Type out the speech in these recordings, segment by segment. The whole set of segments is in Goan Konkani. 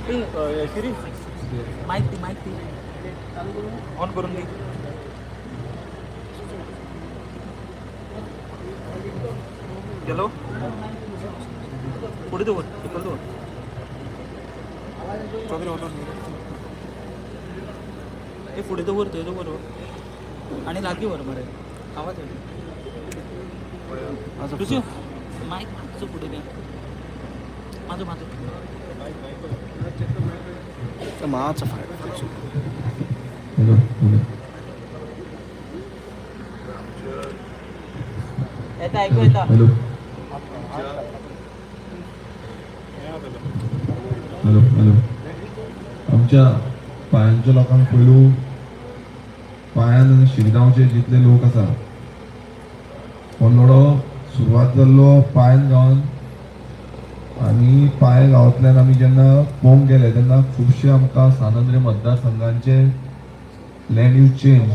शिरी मायक दी, मायक दी, ऑन करून दी. हॅलो, पुढे दवर, सकयल दवर. चॉकलेट वचोन ए, फुडें दवर, थंय दवर हो. आनी लागीं व्हर मरे, आवाज येता. तुझ्यो मायक मातसो फुडें दी. माजो माजो. मातसो फायदो. Hello hello. येता, आयकू येता. Hello hello hello. आमच्या पायांच्या लोकांक पयलू पायान आनी शिरगांवचे जितले लोक आसा, हो लढो सुरवात जाल्लो पायन गांवान आनी पाय गांवांतल्यान आमी जेन्ना पळोवंक गेले तेन्ना खुबशे आमकां सान आंद्रे मतदारसंघांचे लँड यूज चेंज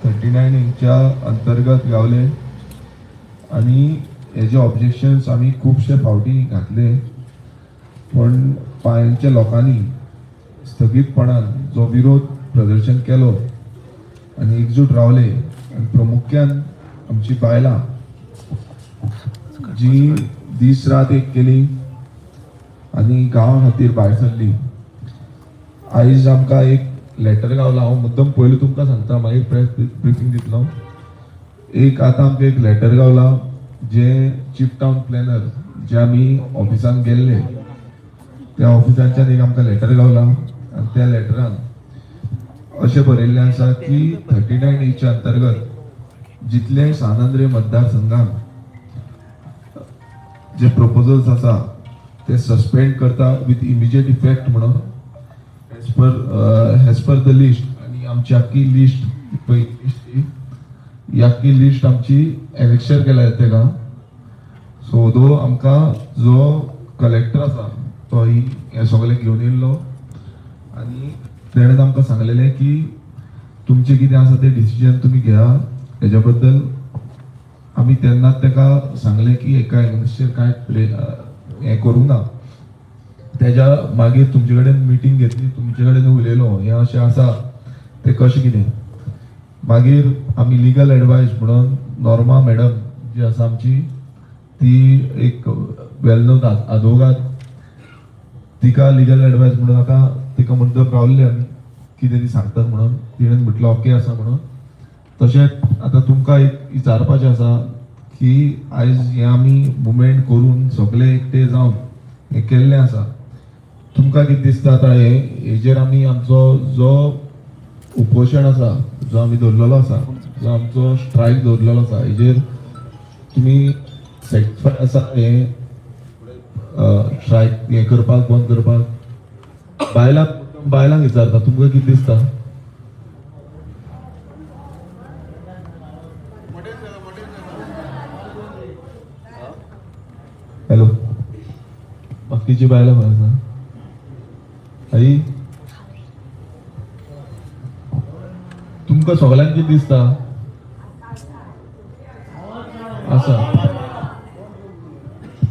39 इंच्या अंतर्गत गावले आनी हेजे ऑब्जेक्शन्स आमी खुबशे फावटी घातले, पण पायांच्या लोकांनी स्थगीतपणान जो विरोध प्रदर्शन केलो आनी एकजूट रावले आनी प्रामुख्यान आमची बायलां जी दीस रात एक केली आनी गांवा खातीर भायर सरली. आयज आमकां एक लेटर गावला. हांव मुद्दम पयलू तुमकां सांगता, मागीर प्रेस ब्रिफींग दितलो. एक आतां आमकां एक लेटर गावला, जे चीफ टावन प्लॅनर जे आमी ऑफिसान गेल्ले, त्या ऑफिसांच्यान एक आमकां लेटर गावला आनी त्या लेटरान अशें बरयल्लें आसा की 39 एच्या अंतर्गत जितले सान आंद्रे मतदारसंघान जे प्रपोजल्स आसा ते सस्पेंड करता विथ इमिजिएट इफेक्ट म्हणून as per the list. आनी आमची आख्खी लिस्ट पळय, लिस्ट ही ही आख्खी लिस्ट आमची एनेक्शर केल्या तेका. सो दो आमकां जो कलेक्टर आसा तो ही हें सगळें घेवन येयल्लो आनी तेणें आमकां सांगलेलें की तुमचें कितें आसा तें डिसिजन तुमी घेया. हेज्या बद्दल आमी तेन्नाच तेका सांगलें की एका एगेन्स्टाचेर कांय हें करूंक ना. तेज्या मागीर तुमचे कडेन मिटींग घेतली, तुमचे कडेन उलयलो, हें अशें आसा तें कशें कितें. मागीर आमी लिगल एडवायस म्हणून नॉर्मा मॅडम जी आसा आमची, ती एक वेल नोन आदवोगाद, तिका लिगल एडवायस म्हणून आतां तिका मुद्दम रावल्ले आमी कितें ती सांगतात म्हणून. तिणें म्हटलें ओके आसा म्हणून. तशेंच आतां तुमकां एक विचारपाचें आसा की आयज हें आमी मुवमेंट करून सगळे एकटे जावन हें केल्लें आसा, तुमकां कितें दिसता आतां हे हेजेर आमी आमचो जो उपोशण आसा, जो आमी दवरलेलो आसा, जो आमचो स्ट्रायक दवरलेलो आसा, हेजेर तुमी सॅटिस्फाय आसा? हे स्ट्रायक हें करपाक, बंद करपाक बायलांक बायलांक विचारता, तुमकां कितें दिसता? हॅलो, बाकीची बायलां खंय आसा? आई, तुमकां सगळ्यांक कितें दिसता आसा?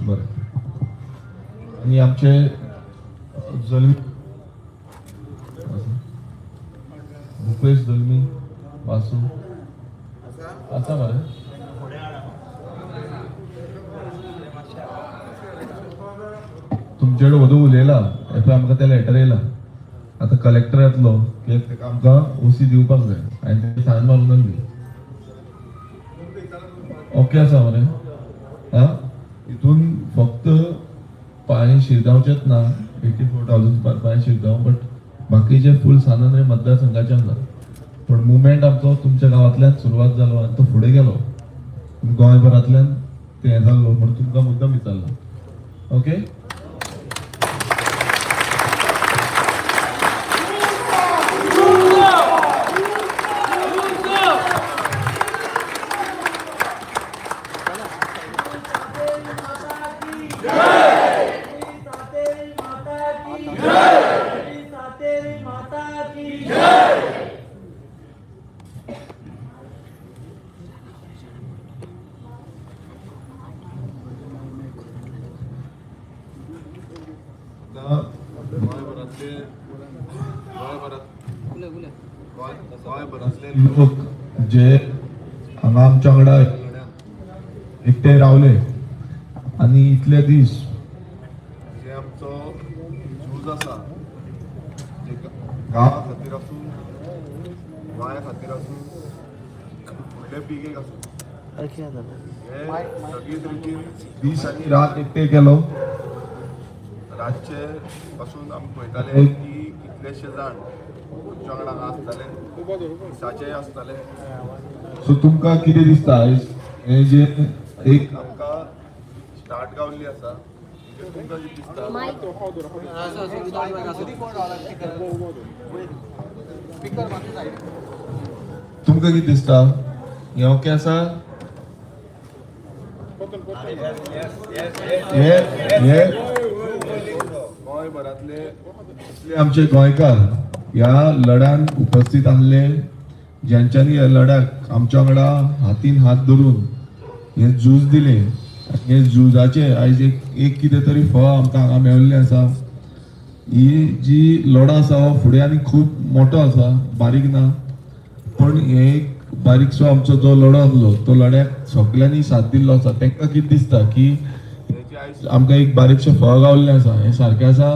बरें. आनी आमचे जल्मी आसा, भुपेश जल्मी वासू आसा मरे? तुमचे कडेन वदू उलयला, हे पळय आमकां तें लेटर येयला. आतां कलेक्टर येतलो की तेका आमकां ओसी दिवपाक जाय आनी तें सायन मारून दी. ओके आसा मरे? आं, हितून फक्त पांय शिरगांवचेच ना, 84,000 पांय शिरगांव, बट बाकीचे फूल सान आंद्रे मतदारसंघाचे आसा. पण मुवमेंट आमचो तुमच्या गांवांतल्यान सुरवात जालो आनी तो फुडें गेलो, गोंयभरांतल्यान तें हें जाल्लो म्हणून तुमकां मुद्दम विचारलां. ओके. आमचे गोंयभरांतले लोक जे हांगा आमच्या वांगडा एकटे रावले आनी इतले दीस जे आमचो झूज आसा, जे गांवा खातीर आसूं, गोंया खातीर आसूं, फुडले पिळगेक आसूं, अरे कितें जालें? हे सगळीच रितीन दीस आनी रात एकटे केलो. रातचे पासून आमी पळयताले की कितलेशे जाण आमच्या वांगडा हांगा आसताले, दिसाचेय आसताले. सो तुमकां कितें दिसता हे जे एक आमकां स्टार्ट गावल्ली आसा, म्हणजे तुमकां कितें दिसता? तुमकां कितें दिसता हें ओके आसा? हे हे गोंयभरांतले इतले आमचे गोंयकार ह्या लढ्यान उपस्थित आसले, ज्यांच्यांनी ह्या लढ्याक आमच्या वांगडा हातीन हात धरून हे झूज दिलें. हे झुजाचें आयज एक एक कितें तरी फळ आमकां हांगा मेळिल्लें आसा. ही जी लढो आसा हो फुडें आनी खूब मोठो आसा, बारीक ना, पण हे एक बारीकसो आमचो जो लढो आसलो तो लढ्याक सगल्यांनी साथ दिल्लो आसा. तांकां कितें दिसता की हेजें आयज आमकां एक बारीकशें फळ गावल्लें आसा, हें सारकें आसा?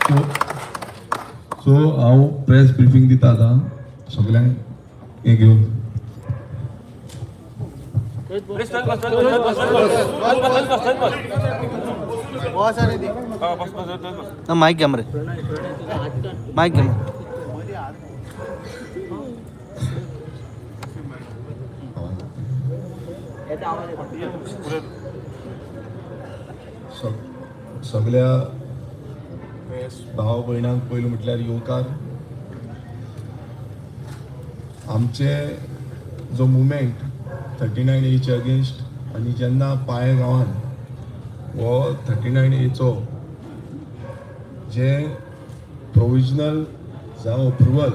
सो सो हांव प्रेस ब्रिफींग दिता आतां सगल्यांक हें घेवन. ना, मायक घे मरे, मायक घे मरे. सगळ्या प्रेस भाव भयणांक पयलू म्हटल्यार येवकार. आमचे जो मुवमेंट 39 एचे अगेन्स्ट आनी जेन्ना पांये गांवान हो 39 एचो जे प्रोविजनल जावं अप्रुवल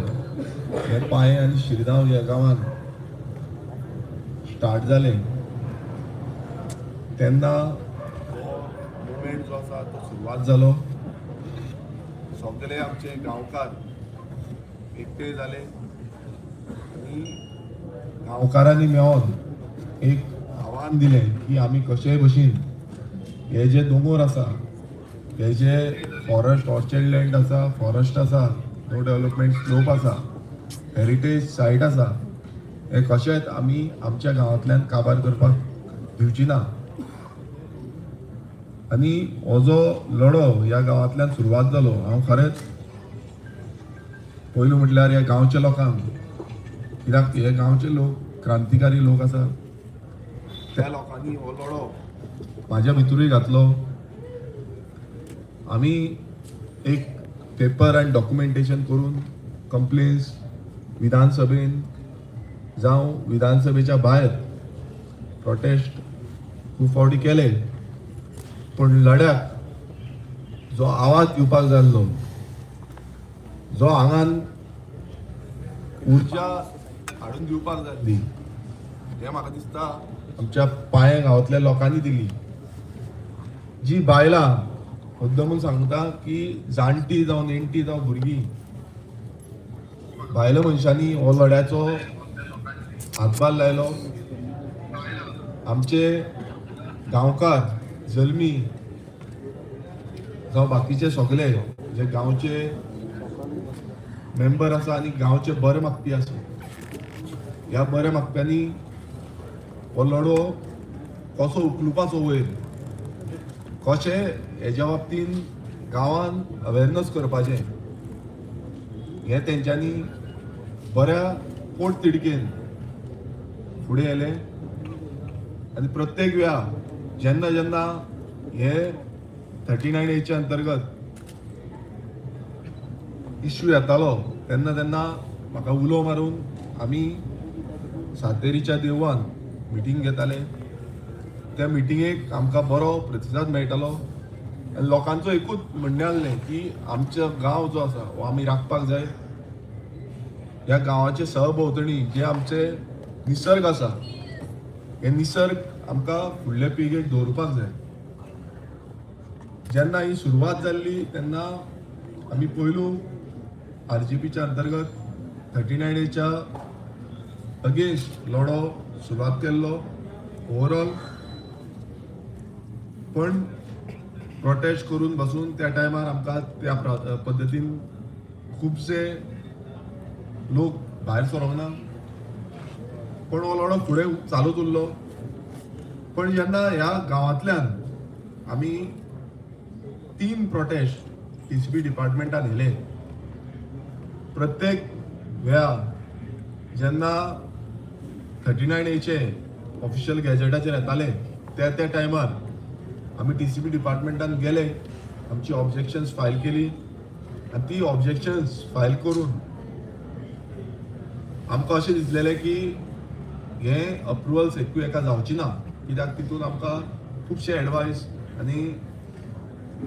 हे पांये आनी शिरगांव ह्या गांवान स्टार्ट जालें तेन्ना हो मुवमेंट जो आसा तो सुरवात जालो. सगळे आमचे गांवकार एकटे जाले आनी गांवकारांनी मेळोन एक आव्हान दिलें की आमी कशेय भशेन हे जे दोंगोर आसा, हे जे फॉरेस्ट ऑर्चर्ड लँड आसा, फॉरेस्ट आसा, नो डेवलपमेंट स्लोप आसा, हेरिटेज सायट आसा, हे कशेंच आमी आमच्या गांवांतल्यान काबार करपाक दिवची ना. आनी हो जो लढो ह्या गांवांतल्यान सुरवात जालो, हांव खरेंच पयलू म्हटल्यार ह्या गांवच्या लोकांक, कित्याक हे गांवचे लोक क्रांतिकारी लोक आसा, त्या लोकांनी हो लढो म्हाज्या भितरूय घातलो. आमी एक पेपर आनी डॉक्युमेंटेशन करून कंप्लेन्स विधानसभेन जावं विधानसभेच्या भायर प्रोटेस्ट खूब फावटी केले, पूण लढ्याक जो आवाज दिवपाक जाय आसलो, जो आंगान ऊर्जा हाडून दिवपाक जाय आसली, हें म्हाका दिसता आमच्या पांये गांवांतल्या लोकांनी दिली. जी बायलां मुद्दमून सांगता की जाणटी जावं नेणटी जावं भुरगीं, बायलो मनशांनी हो लढ्याचो हातभार लायलो. आमचे गांवकार जल्मी जावं बाकीचे सगळे जे गांवचे मेंबर आसा आनी गांवचे बरे मागपी आसा, ह्या बऱ्या मागप्यांनी हो लढो कसो उखलुपाचो वयर, कशें हेज्या बाबतीन गांवान अवेरनस करपाचें, हें तेंच्यांनी बऱ्या पोट तिडकेन फुडें येयलें. आनी प्रत्येक वेळा जेन्ना जेन्ना हे 39 एच्या अंतर्गत इश्यू येतालो तेन्ना तेन्ना म्हाका उलो मारून आमी सातेरीच्या देवळान मिटींग घेताले. त्या मिटिंगेक आमकां बरो प्रतिसाद मेळटालो आनी लोकांचो एकूच म्हणणें आसलें की आमचो गांव जो आसा हो आमी राखपाक जाय. ह्या गांवाचे सहभोंवतणी जे आमचे निसर्ग आसा, हे निसर्ग आमकां फुडले पिळगेक दवरुपाक जाय. जेन्ना ही सुरवात जाल्ली तेन्ना आमी पयलू आरजीपीच्या अंतर्गत 39 एच्या अगेन्स्ट लढो सुरवात केल्लो ओवरऑल. पण प्रोटेस्ट करून बसून त्या टायमार आमकां त्या पद्दतीन खुबशे लोक भायर सरोंक ना, पण हो लढो फुडें चालूच उरलो. पण जेन्ना ह्या गांवांतल्यान आमी तीन प्रोटेस्ट टीसीपी डिपार्टमेंटान येयले, प्रत्येक वेळा जेन्ना 39 एचे ऑफिशियल गॅजेटाचेर येताले, त्या त्या टायमार आमी टीसीपी डिपार्टमेंटान गेले, आमची ऑब्जेक्शन्स फायल केली आनी ती ऑब्जेक्शन्स फायल करून आमकां अशें दिसलेलें की हें अप्रुवल्स एकूय एका जावची ना, कित्याक तितून आमकां खुबशे एडवायस आनी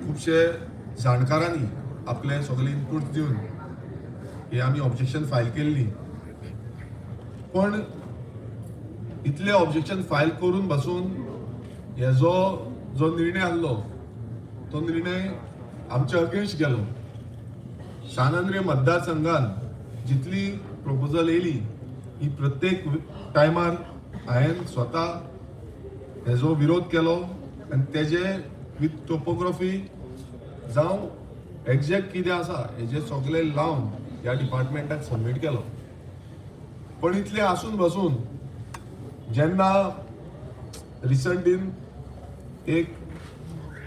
खुबशे जाणकारांनी आपले सगळे इनपूट दिवन हे आमी ऑब्जेक्शन फायल केल्ली. पण इतले ऑब्जेक्शन फायल करून बसून हेजो जो निर्णय आहलो तो निर्णय आमच्या अगेन्स्ट गेलो. सान आंद्रे मतदारसंघान जितली प्रपोजल येयली ही प्रत्येक टायमार हांवें स्वता हेजो विरोध केलो आनी तेजे विथ टोपोग्राफी जावं एग्जॅक्ट कितें आसा हेजे सगळे लावन ह्या डिपार्टमेंटाक सबमीट केलो. पण इतलें आसून बसून जेन्ना रिसंट इन एक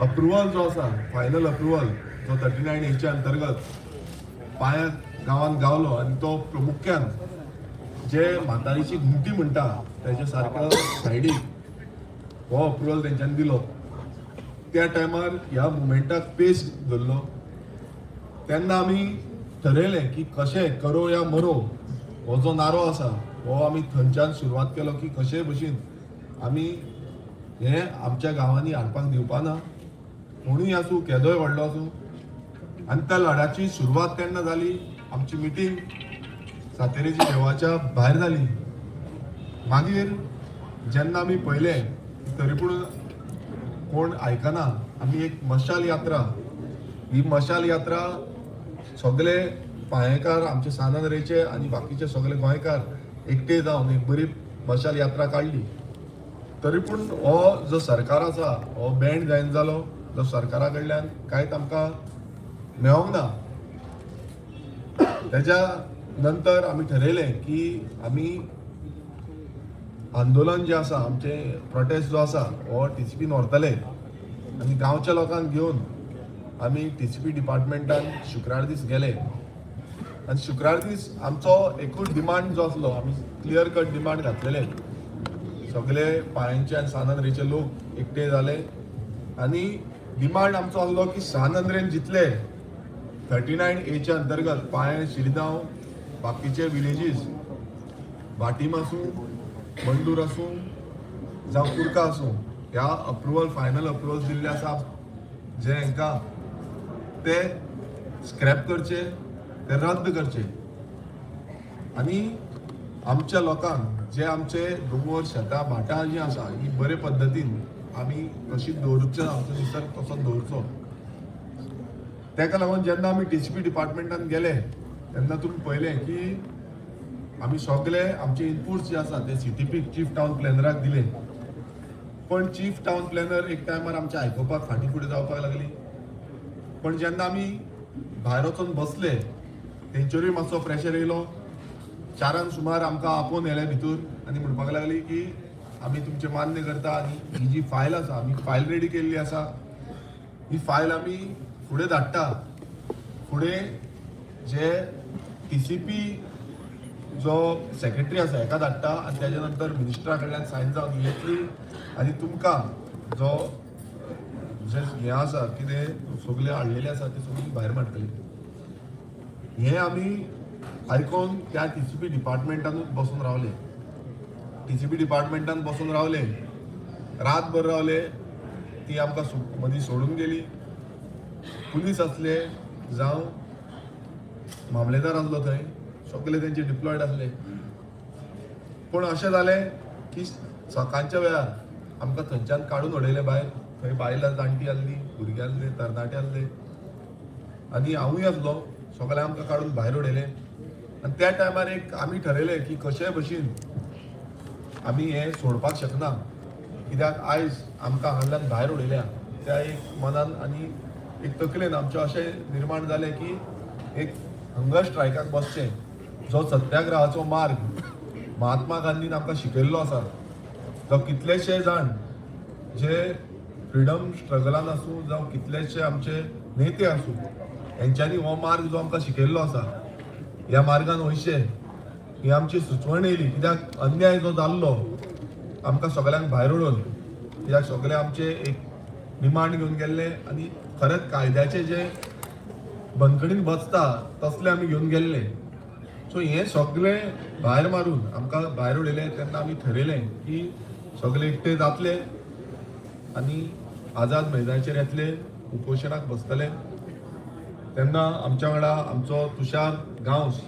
अप्रुवल जो आसा, फायनल अप्रुवल जो 39 एच्या अंतर्गत पांया गांवांत गावलो आनी तो प्रामुख्यान जे म्हातारीची घुमटी म्हणटा तेच्या सारको सायडीक हो अप्रुवल तेंच्यांनी दिलो, त्या टायमार ह्या मुवमेंटाक पेस धरलो. तेन्ना आमी ठरयलें की कशें करो या मरो हो जो नारो आसा हो आमी थंयच्यान सुरवात केलो की कशेय भशेन आमी हें आमच्या गांवांनी हाडपाक दिवपा ना, कोणूय आसूं, केदोय व्हडलो आसूं. आनी त्या लढ्याची सुरवात तेन्ना जाली. आमची मिटींग सातेरीच्या देवाच्या भायर जाली. मागीर जेन्ना आमी पळयलें तरी पूण कोण आयकना, आमी एक मशाल यात्रा, ही मशाल यात्रा सगळे पांयेकार, आमचे सान आंद्रेचे आनी बाकीचे सगळे गोंयकार एकटे जावन एक बरी मशाल यात्रा काडली. तरी पूण हो जो सरकार आसा हो बँड जायना जालो, जो सरकारा कडल्यान कांयच आमकां मेळोंक ना. तेज्या नंतर आमी ठरयलें की आमी आंदोलन जें आसा, आमचें प्रोटेस्ट जो आसा हो टीसीपीन व्हरतले आनी गांवच्या लोकांक घेवन आमी टीसीपी डिपार्टमेंटान शुक्रार दीस गेले. आनी शुक्रार दीस आमचो एकूच डिमांड जो आसलो, आमी क्लियर कट डिमांड घातलेले. सगळे पांयांचे आनी सान आंद्रेचे लोक एकटे जाले आनी डिमांड आमचो आसलो की सान आंद्रेन जितले 39 एच्या अंतर्गत पांय, शिरदांव, बाकीचे विलेजीस, भाटीम आसूं, मंडूर आसूं जावं कुडका आसूं, ह्या अप्रुवल, फायनल अप्रुवल दिल्ले आसा जे हांकां ते स्क्रॅप करचे, ते रद्द करचे आनी आमच्या लोकांक जे आमचे दोंगर, शेतां, भाटां जीं आसा ही बरे पद्दतीन आमी तशीच दवरुचे, आमचो निसर्ग तसोच दवरचो. तेका लागून जेन्ना आमी टीसीपी डिपार्टमेंटान गेले तेन्ना तुमी पळयलें की आमी सगळे आमचे इनपुट्स जे आसा ते सीटीपी, चीफ टावन प्लॅनराक दिले. पण चीफ टावन प्लॅनर एक टायमार आमचे आयकुपाक फाटीं फुडें जावपाक लागली. पण जेन्ना आमी भायर वचून बसले तेंचेरूय मातसो प्रेशर येयलो. 4 सुमार आमकां आपोवन व्हेले भितर आनी म्हणपाक लागली की आमी तुमचें मान्य करता आनी ही जी फायल आसा, आमी फायल रेडी केल्ली आसा, ही फायल आमी फुडें धाडटा. फुडें जे टीसीपी जो सेक्रेटरी आसा हेका धाडटा आनी तेज्या नंतर मिनिस्टरा कडल्यान सायन जावन येतली आनी तुमकां जो जे हें आसा कितें सगळें हाडलेलें आसा तें सगळीं भायर मारतली. हें आमी आयकोन त्या टीसीपी डिपार्टमेंटानूच बसून रावले. टीसीपी डिपार्टमेंटान बसून रावले, रातभर रावले. ती आमकां मदीं सोडून गेली. पुलीस आसले जावं मामलेदार आसलो, थंय सगळे तेंचे डिप्लॉयड आसले. पूण अशें जालें की सकाळच्या वेळार आमकां थंयच्यान काडून उडयले भायर. थंय बायलां जाणटी आसली, भुरगे आसले, तरणाटे आसले आनी हांवूय आसलो. सगळे आमकां काडून भायर उडयले आनी त्या टायमार एक आमी ठरयलें की कशेय भशेन आमी हें सोडपाक शकना, कित्याक आयज आमकां हांगांतल्यान भायर उडयल्या. त्या एक मनान आनी एक तकलेन आमचें अशें निर्माण जालें की एक हंगर स्ट्रायकाक बसचें, जो सत्याग्रहाचो मार्ग महात्मा गांधीन आमकां शिकयल्लो आसा, जो कितलेशे जाण जे फ्रिडम स्ट्रगलान आसूं जावं कितलेशे आमचे नेते आसूं, हेंच्यांनी हो मार्ग जो आमकां शिकयल्लो आसा, ह्या मार्गान वयचें ही आमची सुचवण येयली. कित्याक अन्याय जो जाल्लो आमकां सगळ्यांक भायर उडोवन, कित्याक सगळे आमचे एक डिमांड घेवन गेल्ले आनी खरेंच कायद्याचे जे बंदखणीन बसता तसले आमी घेवन गेल्ले. सो हें सगळें भायर मारून आमकां भायर उडयलें तेन्ना आमी ठरयलें की सगळे एकटे जातले आनी आझाद मैदानाचेर येतले, उपोशणाक बसतले. तेन्ना आमच्या वांगडा आमचो तुषार गांवस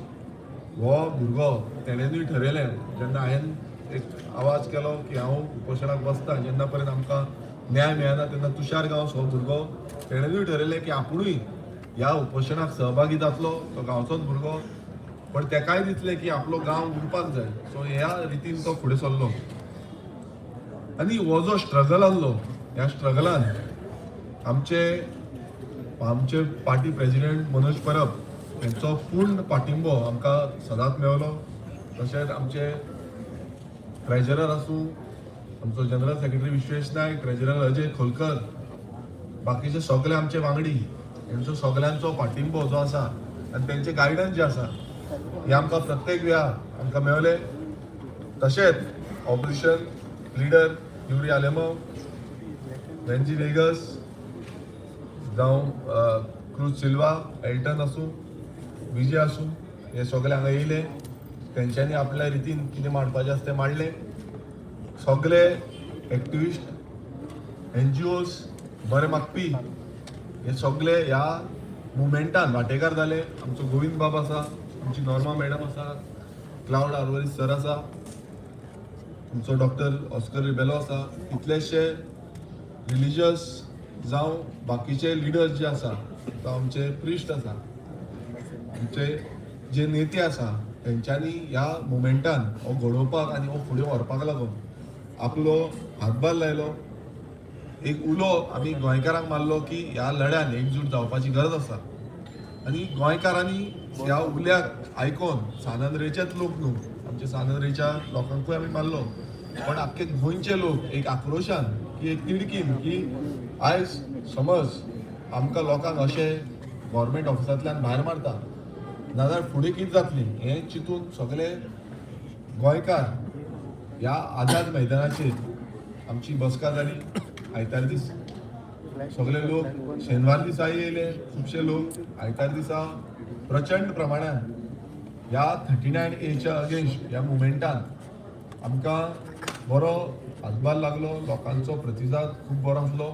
हो भुरगो, तेणेनूय ठरयलें, जेन्ना हांवें एक आवाज केलो की हांव उपोशणाक बसता जेन्ना पर्यंत आमकां न्याय मेळना, तेन्ना तुषार गांवस हो भुरगो तेणेनूय ठरयलें की आपुणूय ह्या उपोशणाक सहभागी जातलो. तो गांवचोच भुरगो, पण तेकाय दिसलें की आपलो गांव उरपाक जाय. सो ह्या रितीन तो फुडें सरलो आनी हो जो स्ट्रगल आसलो, ह्या स्ट्रगलान आमचे आमचे पार्टी प्रेजिडेंट मनोज परब हेंचो पूर्ण पाठिंबो आमकां सदांच मेवलो. तशेंच आमचे ट्रेजरर आसूं, आमचो general secretary Vishwesh Naik, treasurer Ajay Kholkar, बाकीचे सगळे आमचे वांगडी, हेंचो सगळ्यांचो पाठिंबो जो आसा आनी तेंचे गायडन्स जे आसा हे आमकां प्रत्येक वेळार आमकां मेवले. तशेंच ऑपोजिशन लिडर युरी आलेमाव, वेंजी वेगस जावं क्रूज सिल्वा, एल्टन आसूं, विजय आसूं, हे सगळे हांगा येयले. तेंच्यांनी आपल्या रितीन कितें मांडपाचें आसा तें मांडलें. सगळे एक्टिविस्ट, एनजीओज, बरे मागपी हे सगळे ह्या मुवमेंटान वांटेकार जाले. आमचो गोविंद बाब आसा, आमची नॉर्मा मॅडम आसा, क्लावड आल्वारीस सर आसा, तुमचो डॉक्टर ऑस्कर रिबेलो आसा, कितलेशे रिलिजियस जावं बाकीचे लिडर्स जे आसा, जावं आमचे प्रिस्ट आसा, आमचे जे नेते आसा, तेंच्यांनी ह्या मुवमेंटान हो घडोवपाक आनी हो फुडें व्हरपाक लागून आपलो हातभार लायलो. एक उलो आमी गोंयकारांक मारलो की ह्या लढ्यान एकजूट जावपाची गरज आसा आनी गोंयकारांनी ह्या उल्याक आयकोन, सान आंद्रेचेच लोक न्हू, आमचे सान आंद्रेच्या लोकांकूय आमी मारलो, पण आख्खे गोंयचे लोक एक आक्रोशान की एक तिडकीन की आयज समज आमकां लोकांक अशें गव्हर्मेंट ऑफिसांतल्यान भायर मारता नाजाल्यार फुडें कितें जातलें हें चिंतून सगळे गोंयकार ह्या आझाद मैदानाचेर आमची बसका जाली आयतार दीस. सगळे लोक शेनवार दिसा येयले, खुबशे लोक आयतार दिसा प्रचंड प्रमाणान ह्या 39Aच्या अगेन्स्ट ह्या मुवमेंटान आमकां बरो हातभार लागलो. लोकांचो प्रतिसाद खूब बरो आसलो.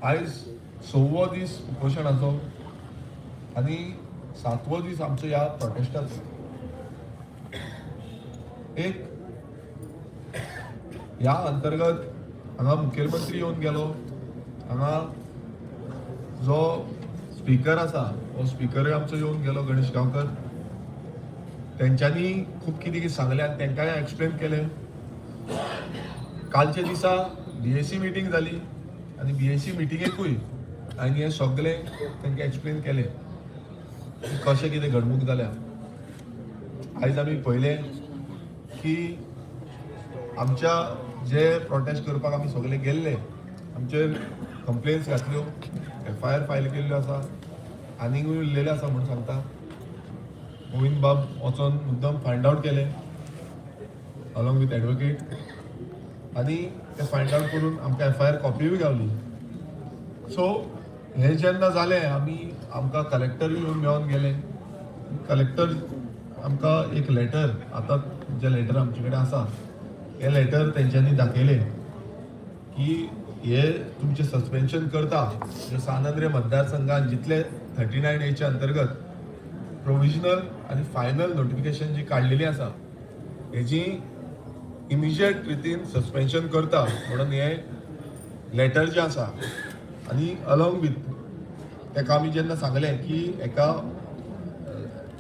आयज सव्वो दीस उपोशणाचो आनी सातवो दीस आमचो ह्या प्रोटेस्टाचो. एक ह्या अंतर्गत हांगा मुखेलमंत्री येवन गेलो. हांगा जो स्पीकर आसा, हो स्पीकरूय आमचो येवन गेलो, गणेश गांवकर. तेंच्यांनी खूब कितें कितें सांगलें आनी तेंकांय एक्सप्लेन केलें. कालच्या दिसा बीएसी मिटींग जाली आनी बीएसी मिटिंगेकूय हांवें हें सगळें तांकां एक्सप्लेन केलें की कशें कितें घडणूक जाल्या. आयज आमी पळयलें की आमच्या जे प्रोटेस्ट करपाक आमी सगळे गेल्ले, आमचेर कंप्लेन्स घातल्यो, एफआयआर फायल केल्ल्यो आसा, आनीकूय उरलेले आसा म्हूण सांगता. गोविंद बाब वचोन मुद्दम फायंड आवट केलें अलॉंग विथ एडवोकेट आनी ते फायंड आवट करून आमकां एफआयआर कॉपीय गावली. सो हें जेन्ना जालें, आमी आमकां कलेक्टरूय येवन मेळोन गेले. कलेक्टर आमकां एक लेटर, आतां जे लेटर आमचे कडेन आसा, हे लेटर तेंच्यांनी दाखयलें की हे तुमचें सस्पेन्शन करता. जे सान आंद्रे मतदारसंघात जितले 39Aच्या अंतर्गत प्रोविजनल आनी फायनल नोटिफिकेशन जी काडलेली आसा, हेजी इमिजिएट रितीन सस्पेन्शन करता म्हणून हें लेटर जें आसा आनी अलॉंग विथ तेका आमी जेन्ना सांगलें की हेका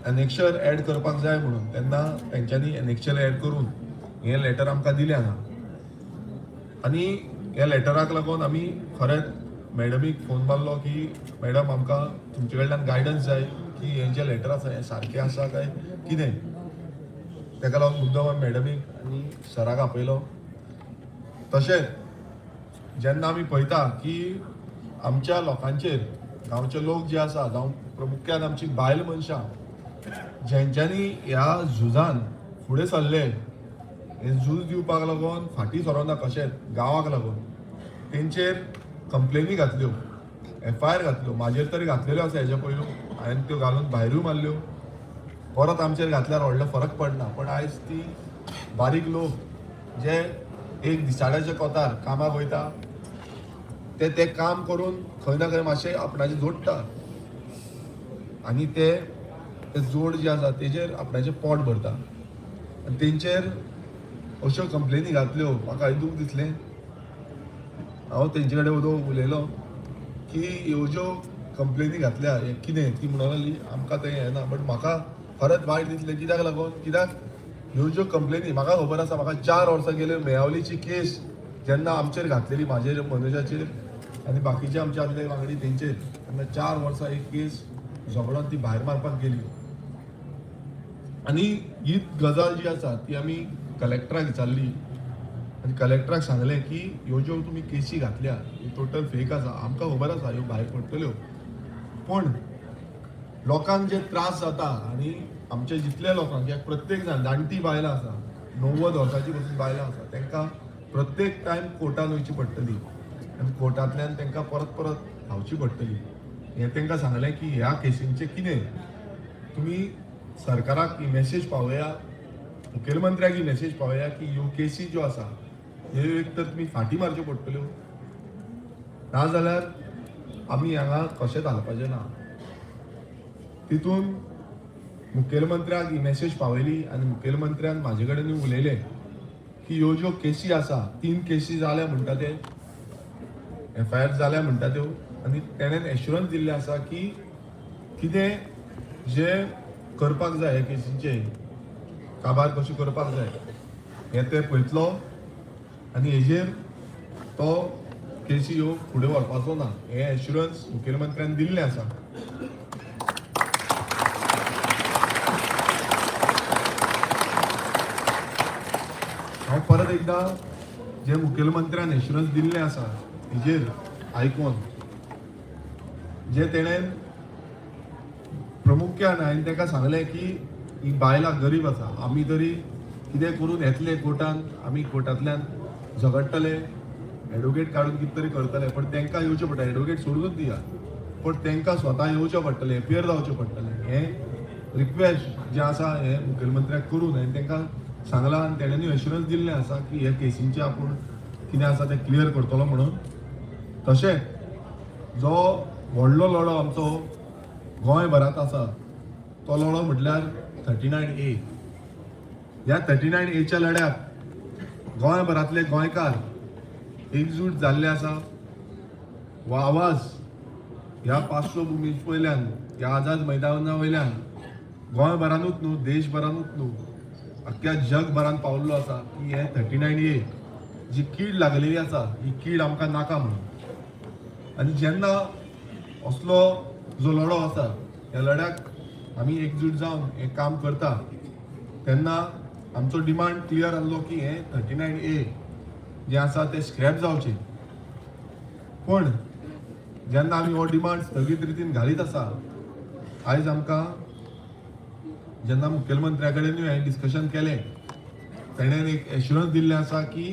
एनेक्शर एड करपाक जाय म्हणून, तेन्ना तेंच्यांनी एनेक्शर एड करून हें लेटर आमकां दिलें हांगा. आनी ह्या लेटराक लागून आमी खरेंच मॅडमीक फोन मारलो की मॅडम आमकां तुमचे कडल्यान गायडन्स जाय की हें जें लेटर आसा हें सारकें आसा काय कितें. तेका लागून मुद्दम आमी मॅडमीक आनी सराक आपयलो. तशेंच जेन्ना आमी पळयता की आमच्या लोकांचेर गांवचे लोक जे आसा, जावं प्रमुख्यान आमची बायल मनशां जेंच्यांनी ह्या झुजान फुडें सरले, हें झूज दिवपाक लागून फाटीं सरोना कशेंच गांवाक लागून, तेंचेर कंप्लेनी घातल्यो, एफआयआर घातल्यो, म्हाजेर तरी घातलेल्यो आसा हेज्या पयलू, हांवें त्यो घालून भायरूय मारल्यो, परत आमचेर घातल्यार व्हडलो फरक पडना. पण आयज ती बारीक लोक जे एक दिसाड्याच्या कोतार कामाक वयता ते ते काम करून खंय ना खंय मातशें आपणाचें जोडटा आनी ते ते जोड जे आसा तेजेर आपणाचें पोट भरता आनी तेंचेर अश्यो कंप्लेनी घातल्यो. म्हाका दुख दिसलें, हांव तेंचे कडेन उदक उलयलो की ह्यो ज्यो कंप्लेनी घातल्या हें कितें, ती म्हणूंक लागली आमकां तें हें ना. बट म्हाका खरेंच वायट दिसलें कित्याक लागून, कित्याक ह्यो ज्यो कंप्लेनी म्हाका खबर आसा, म्हाका 4 वर्सां गेल्यो मेयावलीची केस जेन्ना आमचेर घातलेली, म्हाजेर, मनोजाचेर आनी बाकीचे आमचे आसले वांगडी तेंचेर, तेन्ना 4 वर्सां एक केस झगडोन ती भायर मारपाक गेली. आनी ही गजाल जी आसा ती आमी कलेक्टराक विचारली आनी कलेक्टराक सांगलें की ह्यो ज्यो तुमी केसी घातल्या ह्यो टोटल फेक आसा, आमकां खबर आसा ह्यो भायर पडटल्यो, पूण लोकांक जे त्रास जाता आनी आमचे जितले लोकांक, कित्याक प्रत्येक जाण जाणटी बायलां आसा, 90 वर्सांची पसून बायलां आसा, तांकां प्रत्येक टायम कोर्टान वयची पडटली आनी कोर्टांतल्यान तांकां परत परत धांवची पडटली. हें तांकां सांगलें की ह्या केसींचें कितें तुमी सरकाराक ही मॅसेज पावया, मुखेलमंत्र्याक ही मॅसेज पावया की ह्यो केसी ज्यो आसा ह्यो एक तर तुमी फाटीं मारच्यो पडटल्यो, नाजाल्यार आमी हांगा कशेंच हालपाचें ना. तितून मुखेलमंत्र्याक ही मॅसेज पावयली आनी मुखेलमंत्र्यान म्हाजे कडेन उलयले की ह्यो ज्यो केसी आसा, 3 केसी जाल्या म्हणटा ते, एफआयआर जाल्या म्हणटा त्यो, आनी तेणेन एश्युरन्स दिल्लें आसा की कितें जें करपाक जाय हे केसींचें काबार कशें करपाक जाय हें ते पळयतलो आनी हेजेर तो केसी ह्यो फुडें व्हरपाचो ना, हें एश्युरन्स मुखेलमंत्र्यान दिल्लें आसा. हांव परत एकदां जे मुखेलमंत्र्यान एश्युरन्स दिल्लें आसा हेजेर आयकोन जे तेणेन प्रमुख्यान हांवें ताका सांगलें की ही बायलां गरीब आसा, आमी तरी कितें करून येतले कोर्टान, आमी कोर्टांतल्यान झगडटले, एडवोकेट काडून कितें तरी करतले, पण तांकां येवचें पडटा, एडवोकेट सोडूनच दिया, पण तांकां स्वता येवचें पडटलें, एपियर जावचें पडटलें. हें रिक्वेस्ट जें आसा हें मुखेलमंत्र्याक करून हांवें तांकां सांगलां आनी तेणेनूय एश्युरन्स दिल्लें आसा की हे केसींचें आपूण कितें आसा तें क्लियर करतलो म्हणून. तशेंच जो व्हडलो लढो आमचो गोंयभरांत आसा तो लढो म्हटल्यार 39A. ह्या 39Aच्या लढ्याक गोंयभरांतले गोंयकार एकजूट जाल्ले आसा. हो आवाज ह्या पार्श्वभुमी वयल्यान, ह्या आझाद मैदाना वयल्यान गोंयभरानूच न्हू, देशभरानूच न्हू, अख्ख्या जगभरान पावल्लो आसा की हे 39A जी कीड लागलेली आसा ही कीड आमकां नाका म्हणून. आनी जेन्ना असलो जो लढो आसा ह्या लढ्याक आमी एकजूट जावन हें काम करता तेन्ना आमचो डिमांड क्लियर आहलो की हें 39A जें आसा तें स्क्रॅप जावचें. पूण जेन्ना आमी हो डिमांड स्थगीत रितीन घालीत आसा, आयज आमकां जेन्ना मुखेलमंत्र्या कडेनूय हांवें डिस्कशन केलें, तेणें एक एश्युरन्स दिल्लें आसा की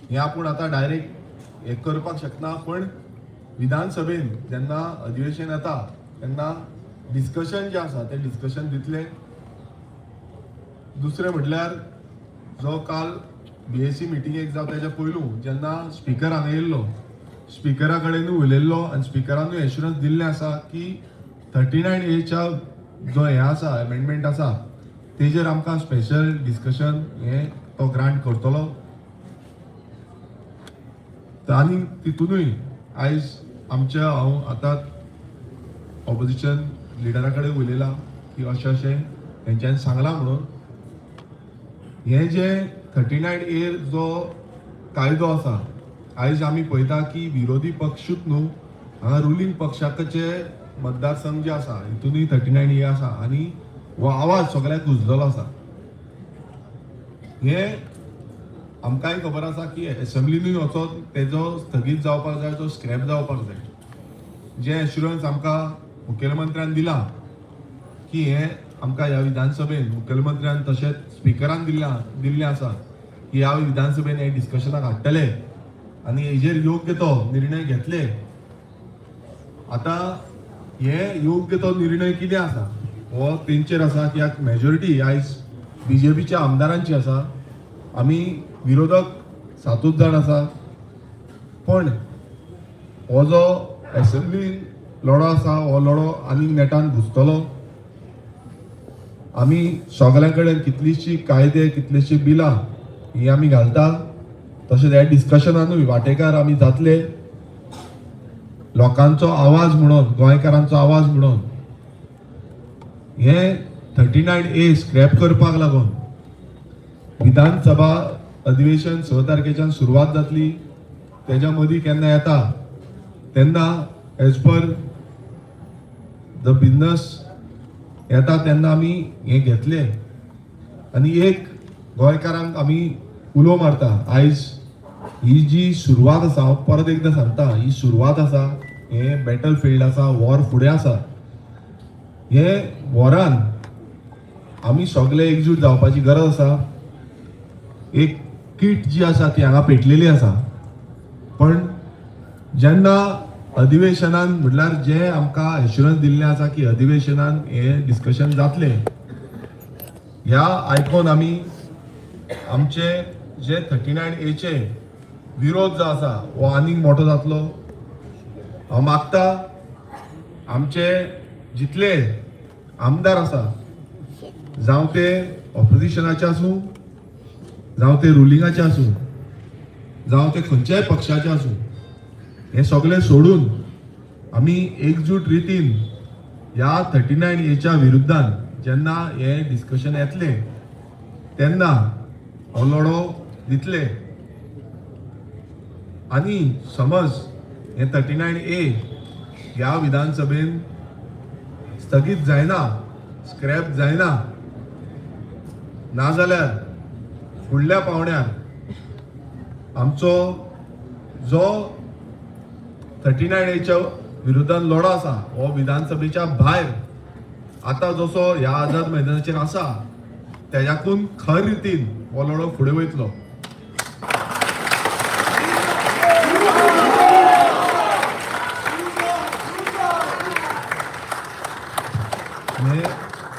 हें आपूण आतां डायरेक्ट हें करपाक शकना, पण विधानसभेन जेन्ना अधिवेशन येता तेन्ना डिस्कशन जें आसा तें डिस्कशन दितले. दुसरें म्हटल्यार जो काल बीएसी मिटिंगेक जावं तेज्या पयलू जेन्ना स्पिकर हांगा येयल्लो, स्पिकरा कडेनूय उलयल्लो आनी स्पिकरानूय एश्युरन्स दिल्लें आसा की 39Aच्या जो हें आसा एमेंडमेंट आसा तेजेर आमकां स्पेशल डिस्कशन हें तो ग्रांट करतलो. आनी तितूनय आयज आमच्या हांव आतां ऑपोजिशन लिडरा कडेन उलयलां की अशें अशें तेंच्यांनी सांगलां म्हणून हें जें 39A जो कायदो आसा, आयज आमी पळयता की विरोधी पक्षूच न्हू, हांगा रुलींग पक्षाचे मतदारसंघ जे आसा हितूनय 39A आसा आनी हो आवाज सगळ्याक घुसलेलो आसा. हें आमकांय खबर आसा की एसेंब्लीनूय वचोन तेजो स्थगीत जावपाक जाय, तो स्क्रॅप जावपाक जाय. जें एश्युरन्स आमकां मुखेलमंत्र्यान दिलां की हें आमकां ह्या विधानसभेन मुखेलमंत्र्यान तशेंच स्पिकरान दिल्लें आसा की ह्या विधानसभेन हें डिस्कशनाक हाडटले आनी हेजेर योग्य तो निर्णय घेतले. आतां हे योग्य तो निर्णय कितें आसा हो तेंचेर आसा की ह्या मेजॉरिटी आयज बीजेपीच्या आमदारांची आसा, आमी विरोधक 7 जाण आसा. पण हो जो एसेंब्लीन लढो आसा हो लढो आनीक नेटान घुसतलो. आमी सगळ्यां कडेन कितलींशीं कायदे, कितलींशीं बिलां हीं आमी घालता, तशेंच ह्या डिस्कशनानूय वांटेकार आमी जातले. लोकांचो आवाज म्हणून, गोंयकारांचो आवाज म्हणून हे 39A scrap करपाक लागून विधानसभा अधिवेशन 6 तारखेच्यान सुरवात जातली. तेज्या मदीं केन्ना येता तेन्ना एज पर the business येता तेन्ना आमी हें घेतले. आनी एक गोंयकारांक आमी उलो मारता, आयज ही जी सुरवात आसा, हांव परत एकदां सांगता, ही सुरवात आसा, हें बॅटल फिल्ड आसा, वॉर फुडें आसा. हे वॉरान आमी सगळे एकजूट जावपाची गरज आसा. एक कीट जी आसा ती हांगा पेटलेली आसा, पण जेन्ना अधिवेशनान म्हटल्यार जे आमकां एश्युरन्स दिल्लें आसा की अधिवेशनान हें डिस्कशन जातलें, ह्या आयकोन आमी आमचे जे 39Aचे विरोध जो आसा हो आनीक मोठो जातलो. हांव मागता आमचे जितले आमदार आसा, जावं ते ऑपोजिशनाचे आसूं, जावं ते रुलिंगाचे आसूं, जावं ते खंयच्याय पक्षाचे आसूं, हे सगळे सोडून आमी एकजूट रितीन ह्या 39Aच्या विरुद्धान जेन्ना हे डिस्कशन येतलें तेन्ना हो लढो दितले. आनी समज हे 39A ह्या विधानसभेन स्थगीत जायना, स्क्रॅप जायना, नाजाल्यार फुडल्या पावंड्यार आमचो जो 39Aच्या विरुद्धान लढो आसा हो विधानसभेच्या भायर आतां जसो ह्या आझाद मैदानाचेर आसा तेज्याकून खर रितीन हो लढो फुडें वयतलो.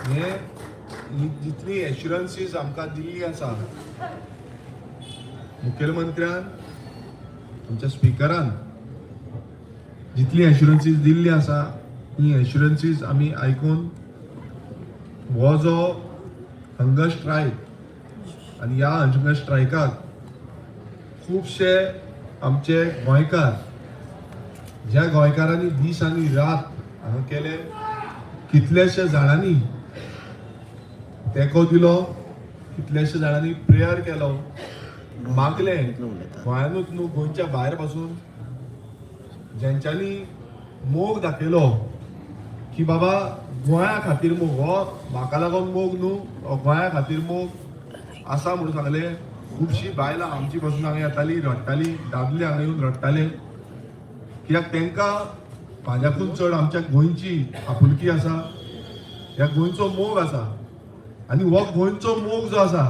हे ही जितली एश्युरन्सीज आमकां दिल्ली आसा मुखेलमंत्र्यान, आमच्या स्पिकरान जितली एश्युरन्सीज दिल्ली आसा ही एश्युरन्सीज आमी आयकून हो जो हंगर स्ट्रायक आनी ह्या हंगर स्ट्रायकाक खुबशे आमचे गोंयकार, ज्या गोंयकारांनी दीस आनी रात हांगा केले, कितलेशे जाणांनी तेंको दिलो, कितलेशे जाणांनी प्रेयर केलो, मागले, गोंयानूच न्हू गोंयच्या भायर पासून जेंच्यांनी मोग दाखयलो की बाबा गोंया खातीर मोग, हो म्हाका लागून मोग न्हू, हो गोंया खातीर मोग आसा म्हणून सांगले. खुबशीं बायलां आमची पासून हांगा येताली, रडटाली, दादले हांगा येवन रडटाले, कित्याक तांकां म्हाज्याकून चड आमच्या गोंयची आपुलकी आसा, ह्या गोंयचो मोग आसा. आनी हो गोंयचो मोग जो आसा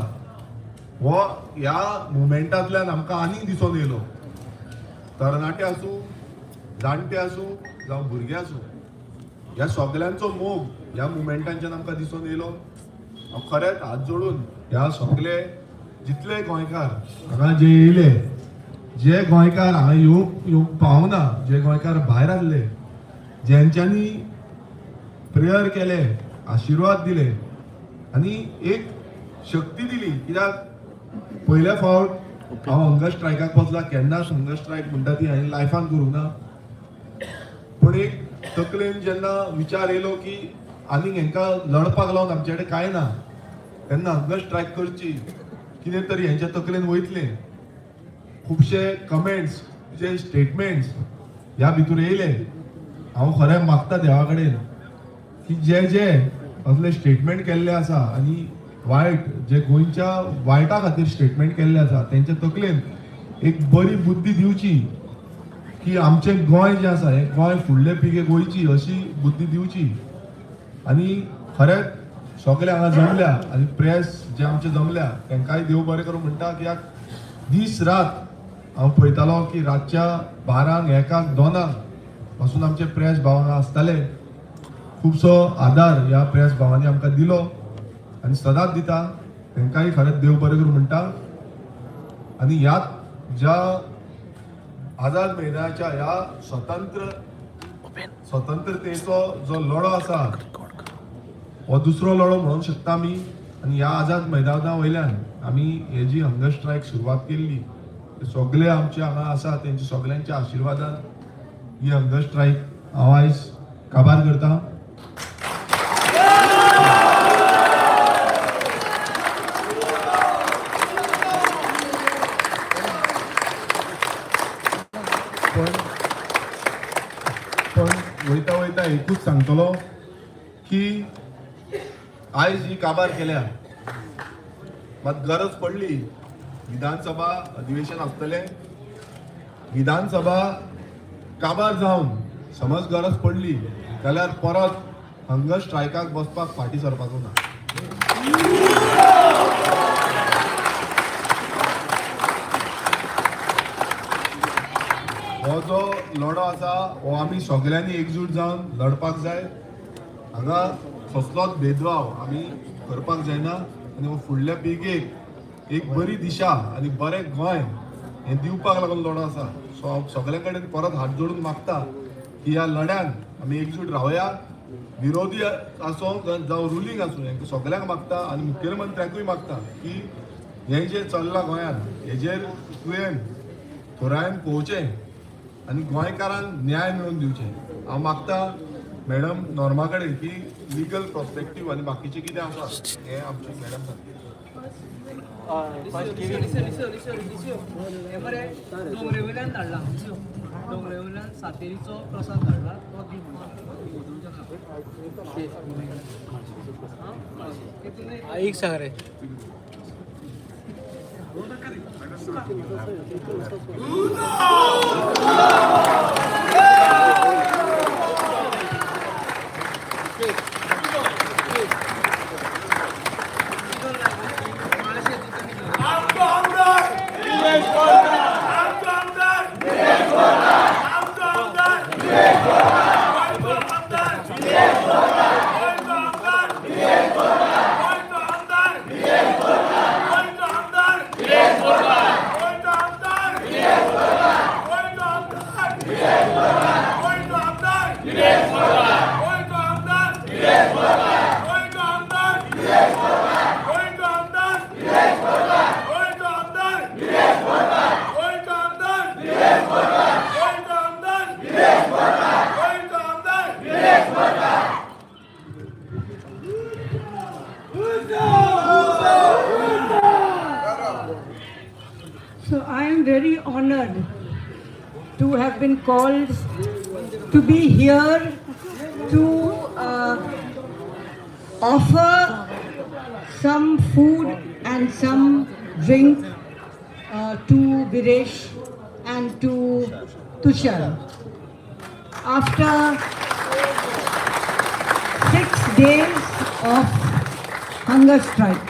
हो ह्या मुवमेंटांतल्यान आमकां आनीक दिसून येयलो. तरणाटे आसूं, जाणटे आसूं, जावं भुरगे आसूं, ह्या सगल्यांचो मोग ह्या मुवमेंटांच्यान आमकां दिसून येयलो. हांव खरेंच हात जोडून ह्या सगले जितले गोंयकार हांगा जे येयले, जे गोंयकार हांगा येवंक पावना, जे गोंयकार भायर आसले, जेंच्यांनी प्रेयर केले, आशिर्वाद दिले आनी एक शक्ती दिली. कित्याक पयल्या फावट हांव हंगर स्ट्रायकाक बसला. केन्नाच हंगर स्ट्रायक म्हणटा ती हांवें लायफान करूंक ना. पूण एक तकलेन जेन्ना विचार येयलो की आनीक हेंकां लडपाक लावन आमचे कडेन कांय ना, तेन्ना हंगर स्ट्रायक करची, कितें तरी हेंच्या तकलेन वयतलें. खुबशे कमेंट्स, जे स्टेटमेंट्स ह्या भितर येयले. हांव खरें मागता देवा कडेन की जे जे असले स्टेटमेंट केल्ले आसा आनी वायट जे गोंयच्या वायटा खातीर स्टेटमेंट केल्ले आसा, तेंच्या तकलेन एक बरी बुद्धी दिवची की आमचें गोंय जें आसा हें गोंय फुडले पिळगेक वयची अशी बुद्धी दिवची. आनी खरेंच सगळे हांगा जमल्या आनी प्रेस जे आमचे जमल्या तांकांय देव बरें करूं म्हणटा, कित्याक दीस रात हांव पळयतालो की रातच्या 12क 1क 2क पासून आमचे प्रेस भाव हांगा आसताले. खुबसो आदार ह्या प्रेस भावांनी आमकां दिलो आनी सदांच दिता. तांकांय खरेंच देव बरें करूं म्हणटा. आनी ह्या ज्या आझाद मैदानाच्या ह्या स्वतंत्रतेचो जो लढो आसा हो दुसरो लढो म्हणूंक शकता आमी. आनी ह्या आझाद मैदाना वयल्यान आमी हे जी हंगर स्ट्रायक सुरवात केल्ली, ते सगळे आमचे हांगा आसा तेंच्या सगळ्यांच्या आशिर्वादान ही हंगर स्ट्रायक हांव आयज काबार करता. पण पण वयता वयता एकूच सांगतलो की आयज ही काबार केल्या, मात गरज पडली विधानसभा अधिवेशन आसतलें, विधानसभा काबार जावन समज गरज पडली जाल्यार परत हंगर स्ट्रायकाक बसपाक फाटीं सरपाचो ना. हो जो लढो आसा हो आमी सगळ्यांनी एकजूट जावन लढपाक जाय. हांगा कसलोच भेदभाव आमी करपाक जायना आनी हो फुडल्या पिळगेक एक बरी दिशा आनी बरें गोंय हें दिवपाक लागून लढो आसा. सो हांव सगल्या कडेन परत हात जोडून मागता की ह्या लढ्यान आमी एकजूट रावया. विरोधी आसूं जावं रुलींग आसूं, हेंकां सगल्यांक मागता आनी मुखेलमंत्र्यांकूय मागता की हें जें चल्लां गोंयांत हेजेर तुवें थोरायन पळोवचें आनी गोंयकारांक न्याय मेळोवन दिवचें. हांव मागता मॅडम नॉर्मा कडेन की लिगल पर्सपेक्टीव आनी बाकीचें कितें आसा हें आमचें मॅडम सांगता. हे मरे दोंगरे वयल्यान धाडला, दोंगरे वयल्यान सातेरीचो प्रसाद धाडला, तो दी म्हणटा. एक सांग रे. So I am very honored to have been called to be here to offer some food and some drink to Viresh and to Tushar. After 6 days of hunger strike.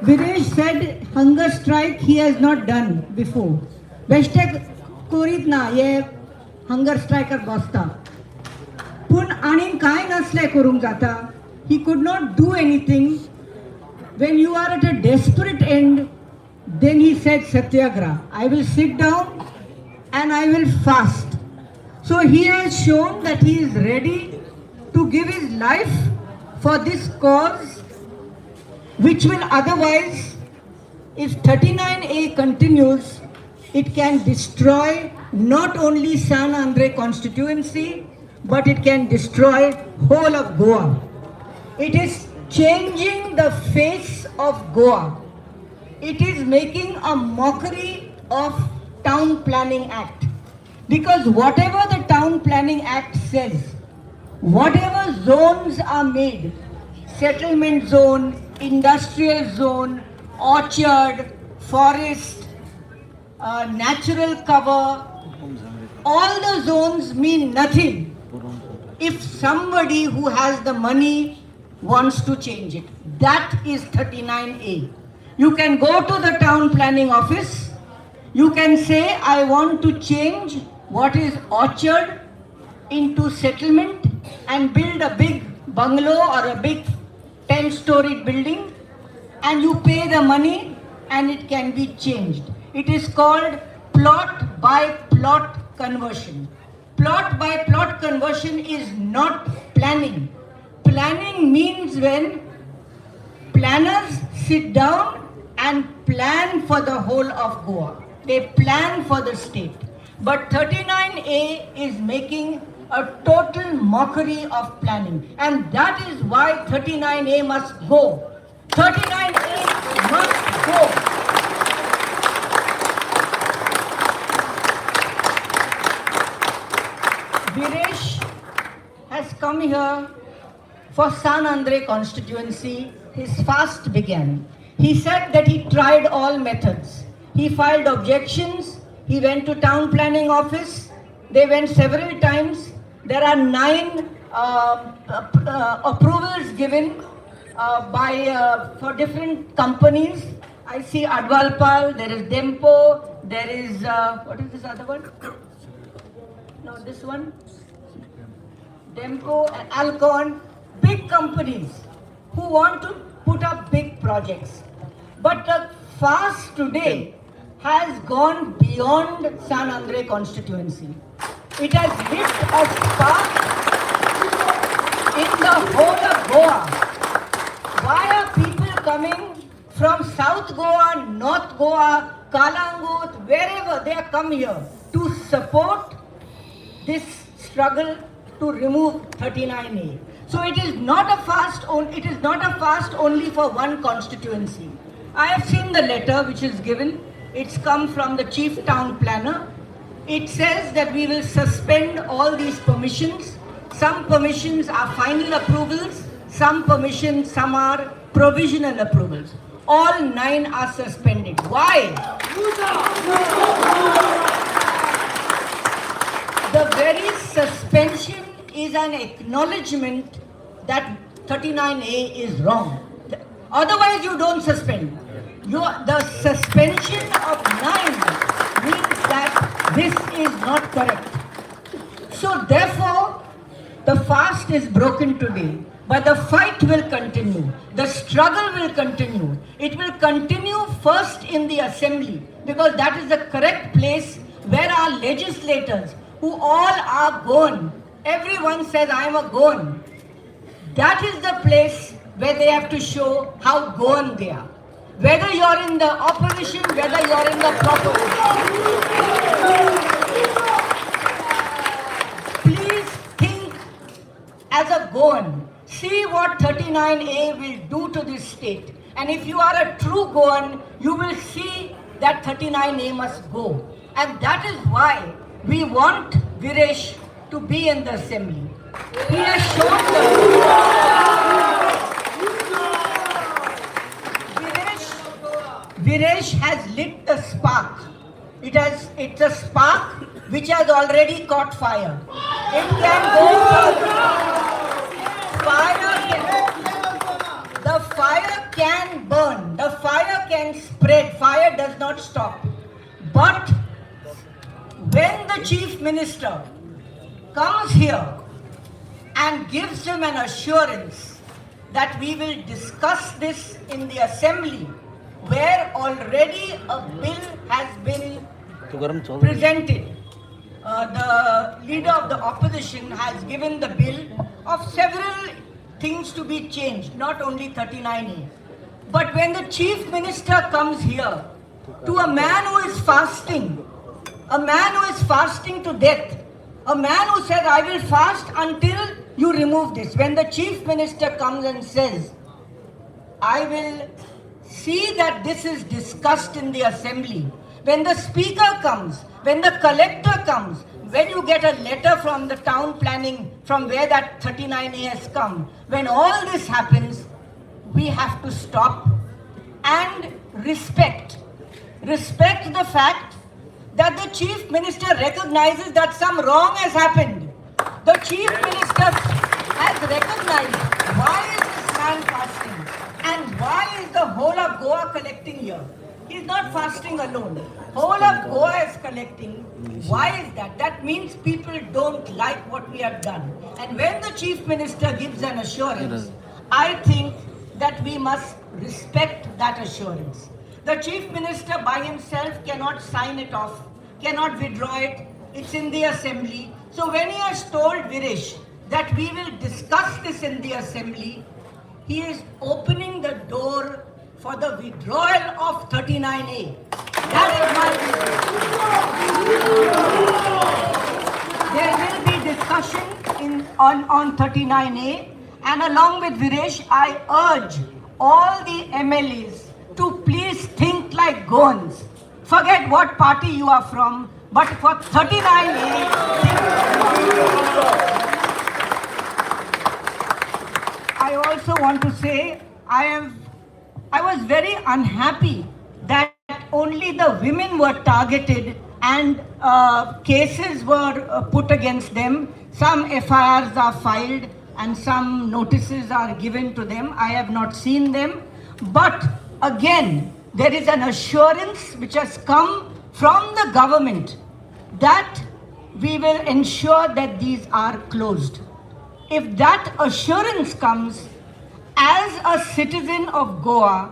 Viresh said hunger strike he has not done before. बेश्टे कोरीत ना हे हंगर स्ट्रायकर बसता, पूण आनीक कांय नासलें करूंक जाता. He could not do anything. When you are at a desperate end, then he said satyagraha. I will sit down and I will fast. So he has shown that he is ready to give his life for this cause, which will otherwise If 39A continues, it can destroy not only San Andre constituency, but it can destroy whole of Goa. It is changing the face of Goa. It is making a mockery of Town Planning Act. Because whatever the Town Planning Act says, whatever zones are made, settlement zone, industrial zone, orchard, forest, natural cover, all the zones mean nothing if somebody who has the money wants to change it. That is 39A. You can go to the town planning office. You can say, I want to change what is orchard into settlement and build a big bungalow or a big 10-story building, and you pay the money and it can be changed. It is called plot by plot conversion. Plot by plot conversion is not planning. Planning means when planners sit down and plan for the whole of Goa. They plan for the state. But 39A is making a total mockery of planning. And that is why 39A must go. 39A must go. Viresh has come here for San Andre constituency. His fast began. He said that he tried all methods. He filed objections. He went to town planning office. They went several times. There are 9 approvals given by for different companies. I see Advalpal, there is Dempo, there is, what is this other one? No, this one? Dempo and Alcon, big companies who want to put up big projects. But the fast today has gone beyond San Andre constituency. It has lit a spark in the whole of Goa. Why are people coming from South Goa, North Goa, Kalangut, wherever they are come here to support this struggle to remove 39A? So it is not a fast on, it is not a fast only for one constituency. I have seen the letter which is given. It's come from the chief town planner. It says that we will suspend all these permissions. Some permissions are final approvals, some permissions, some are provisional approvals. All 9 are suspended. Why? The very suspension is an acknowledgement that 39A is wrong. Otherwise, you don't suspend. The suspension of 9 means that this is not correct. So therefore, the fast is broken today, but the fight will continue. The struggle will continue. It will continue first in the assembly, because that is the correct place where our legislators, who all are Goan, everyone says I am a Goan. That is the place where they have to show how Goan they are. Whether you are in the opposition, whether you are in the proposition. Please think as a Goan. See what 39A will do to this state. And if you are a true Goan, you will see that 39A must go. And that is why we want Viresh to be in the assembly. He has shown the Viresh has lit the spark. It's a spark which has already caught fire. It can go further. The fire can burn. The fire can spread. Fire does not stop. But when the chief minister comes here and gives him an assurance that we will discuss this in the assembly, where already a bill has been presented. The leader of the opposition has given the bill of several things to be changed, not only 39A. But when the Chief Minister comes here to a man who is fasting, a man who is fasting to death, a man who said, "I will fast until you remove this." When the Chief Minister comes and says, "I will see that this is discussed in the assembly." When the speaker comes, when the collector comes, when you get a letter from the town planning from where that 39A has come, when all this happens, we have to stop and respect. Respect the fact that the Chief Minister recognizes that some wrong has happened. The Chief Minister has recognized, why is this man fasting? And why is the whole of Goa collecting here? He's not fasting alone. Whole of Goa is collecting. Why is that? That means people don't like what we have done. And when the Chief Minister gives an assurance, I think that we must respect that assurance. The Chief Minister by himself cannot sign it off, cannot withdraw it. It's in the assembly. So when he has told Viresh that we will discuss this in the assembly, he is opening the door for the withdrawal of 39A. That is my view. There will be discussion on 39A, and along with Viresh, I urge all the MLAs to please think like Goans. Forget what party you are from, but for 39A, think. I also want to say I was very unhappy that only the women were targeted and cases were put against them. Some FIRs are filed and some notices are given to them. I have not seen them. But again, there is an assurance which has come from the government that we will ensure that these are closed. If that assurance comes, as a citizen of Goa,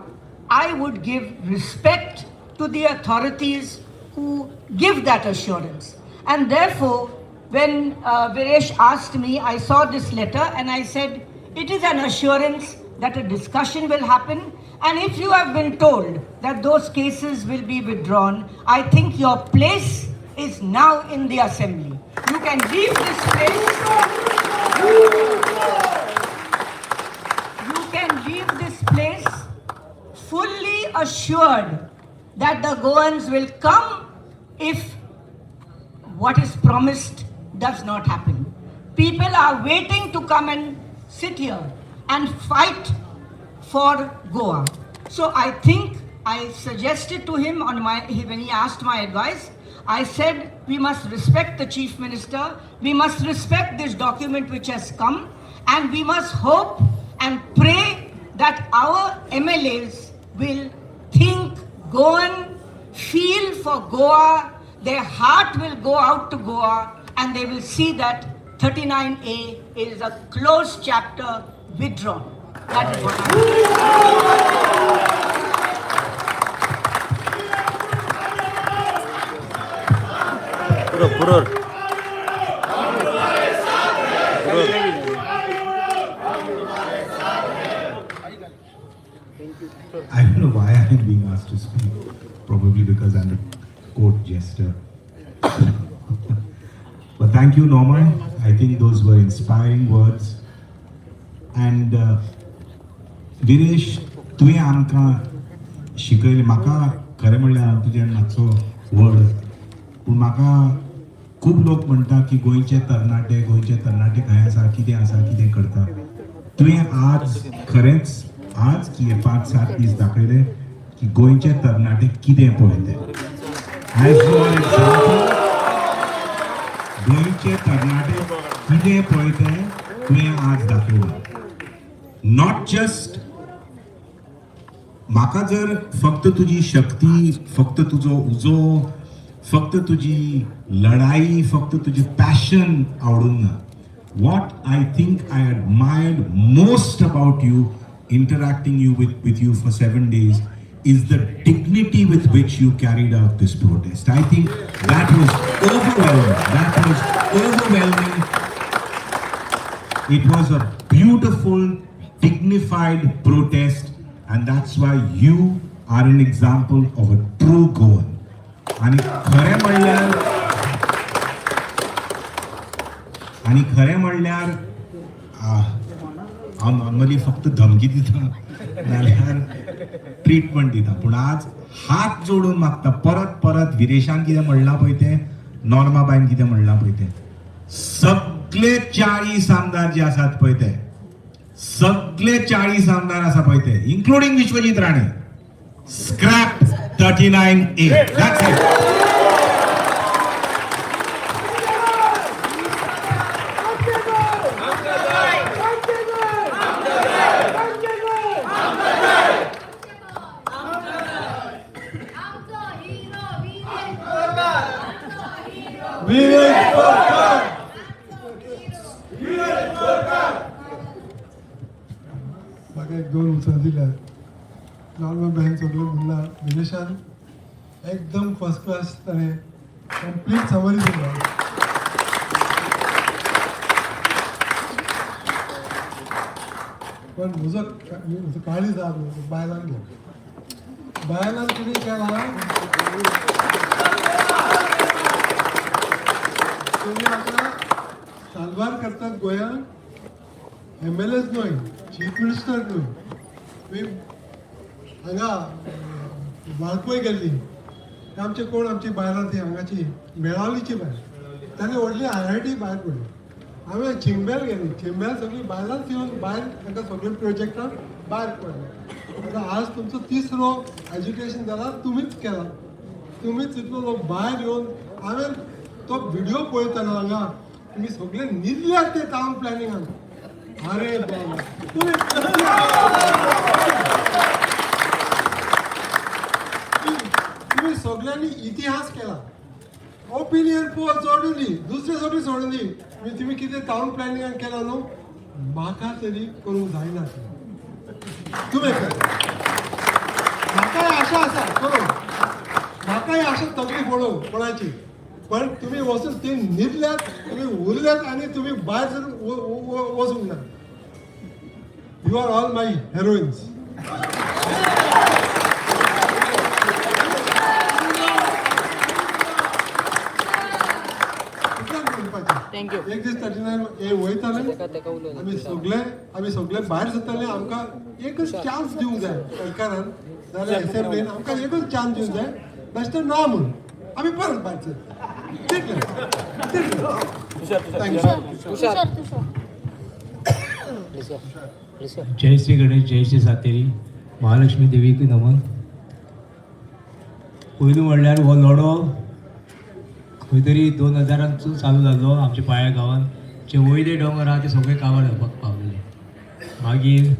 I would give respect to the authorities who give that assurance. And therefore, when Viresh asked me, I saw this letter and I said, it is an assurance that a discussion will happen. And if you have been told that those cases will be withdrawn, I think your place is now in the assembly. You can leave this place. You can leave this place fully assured that the Goans will come if what is promised does not happen. People are waiting to come and sit here and fight for Goa. So I think I suggested to him when he asked my advice, I said we must respect the Chief Minister, we must respect this document which has come, and we must hope and pray that our MLAs will think Goan, feel for Goa, their heart will go out to Goa, and they will see that 39A is a closed chapter, withdrawn. That is what I पुरो पुरो पुरो. I don't know why I am being asked to speak. Probably because I'm the court jester. But thank you, Norma. I think those were inspiring words. And Viresh, तुवें आमकां शिकयलें. म्हाका खरें म्हणल्यार हांव तुज्यान मातसो व्हड, पूण म्हाका खूब लोक म्हणटा की गोंयचे तरणाटे, गोंयचे तरणाटे खंय आसा, कितें आसा, कितें करता. तुवें आज खरेंच आज की हे 5-7 दीस दाखयले की गोंयचे तरणाटे कितें पळयते. एज your example, गोंयचे तरणाटे कितें पळयते तुवें आज दाखयलां. Not just म्हाका जर फक्त तुजी शक्ती, फक्त तुजो उजो, फक्त तुजी लढाई, फक्त तुजी पॅशन आवडूंक ना. What I think I admired most about you, interacting you with you for 7 days, is the dignity with which you carried out this protest. I think that was overwhelming. That was overwhelming. It was a beautiful, dignified protest, And that's why you are an example of a true Goan. आनी खरें म्हणल्यार, आनी खरें म्हणल्यार हांव नॉर्मली फक्त धमकी दिता नाल्यार ट्रिटमेंट दिता, पूण आज हात जोडून मागता परत परत. विरेशान कितें म्हणलां पळय तें, नॉर्माबायन कितें म्हणलां पळय तें, सगळे 40 आमदार जे आसात पळय ते, सगळे 40 आमदार आसा पळय ते, including Vishwajit Rane, scrap 39A. That's it. आमचो हिरो विरेश. विरेश बोरकर. म्हाका एक दोन उतरां दिल्यात. नॉर्मल बँक सगळें म्हणलां. विरेशान एकदम फर्स्ट क्लास ताणें कंप्लीट समरी दिला. पण म्हजो म्हजो काळीज आहा न्हू, बायलांक घेवन, बायलांक तुमी केला. तुमी आतां साल्वार करतात गोंयांत. एम एल एच न्हय, चीफ मिनिस्टर न्हय, तुमी हांगा वाळपय गेल्ली. आमचे कोण, आमची बायलां ती हांगाची मेळावलीची बायल, ताणें व्हडली आयआयटी भायर पडली. हांवें चिंबेल गेली, चिंबेल सगळीं बायलांच येवन भायर तांकां सगळीं प्रोजेक्टां भायर पडले. आतां आज तुमचो तिसरो एज्युकेशन जाला, तुमीच केला. तुमीच इतलो लोक भायर येवन, हांवें तो व्हिडिओ पळयतालो हांगा तुमी सगळे न्हिदल्यात ते टावन प्लॅनिंगान. अरे बाबा, तुमी तुमी सगळ्यांनी इतिहास केला. ओपिनियन पोल सोडून दी, दुसरे सगळी सोडून दी, म्हणजे तुमी कितें टावन प्लॅनिंगान केला न्हू, म्हाका तरी करूंक जायना तें. तुमी कर. म्हाकाय आशा आसा करूंक, म्हाकाय आशा तकली फोडूंक कोणाची, पण तुमी वचून ती न्हिदल्यात, तुमी उरल्यात आनी तुमी भायर सरून वचूंक ना. You are all my heroines. Thank you. एक दीस 39A वयताले आमी सगळे, आमी सगळे भायर सरताले. आमकां एकच चान्स दिवंक जाय सरकारान, नाजाल्यार एसेंब्लीन आमकां एकच चान्स दिवंक जाय, बेश्टें ना म्हणून आमी परत भायर सरता. तितलें तितलें. Thank you. तुषार, तुषार. जय श्री गणेश, जय श्री सातेरी महालक्ष्मी देवीक नमन. पयलू म्हणल्यार हो लढो खंय तरी 2000 चालू जाल्लो. आमच्या पाळ्या गांवांत जे वयले दोंगर आहा ते सगळे काबार जावपाक पावलेले. मागीर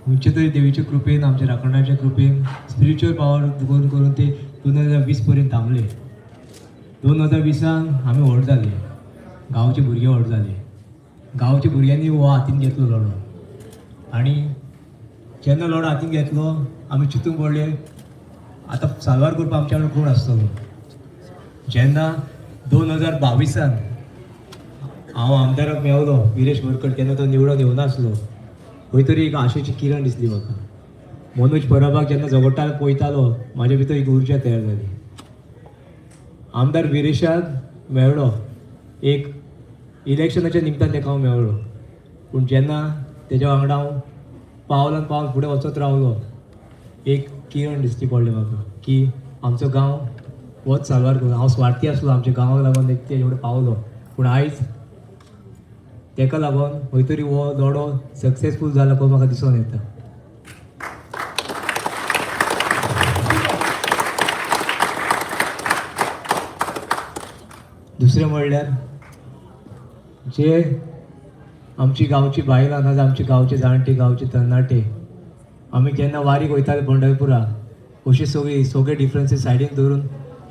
खंयच्या तरी देवीच्या कृपेन, आमच्या राखणाच्या कृपेन, स्पिरिच्युअल पावर करून करून ते 2020 पर्यंत थांबले. 2020 आमी व्हड जाले, गांवचे भुरगे व्हड जाले. गांवच्या भुरग्यांनी हो हातीन घेतलो लढो. आनी जेन्ना लढो हातीन घेतलो, आमी चिंतूंक पडले, आतां साल्वार करपाक आमच्या वांगडा कोण आसतलो. जेन्ना 2022 हांव आमदाराक मेवलो विरेश बोरकर, तेन्ना तो निवडून येवनासलो. खंय तरी एक आशेची किरण दिसली म्हाका. मनोज परबाक जेन्ना झगडटालो पळयतालो, म्हाज्या भितर एक उर्जा तयार जाली. आमदार विरेशाक मेळ्ळो, एक इलेक्शनाच्या निमतान ताका हांव मेळ्ळो, पूण जेन्ना तेज्या वांगडा हांव पावलान पावल फुडें वचत रावलो, एक किरण दिसती पडली म्हाका की आमचो गांव होच साल्वार करून. हांव स्वार्थी आसलो, आमच्या गांवाक लागून एक ते एवढे पावलो, पूण आयज तेका लागून खंय तरी हो लढो सक्सेसफूल जाला को म्हाका दिसून येता. दुसरें म्हणल्यार जे आमची गांवची बायलां नाजाल्यार आमचे गांवचे जाणटे, गांवचे तरणाटे, आमी जेन्ना वारीक वयताले पंढरपुरा, अशी सगळी सगळे डिफरन्सीस सायडीन दवरून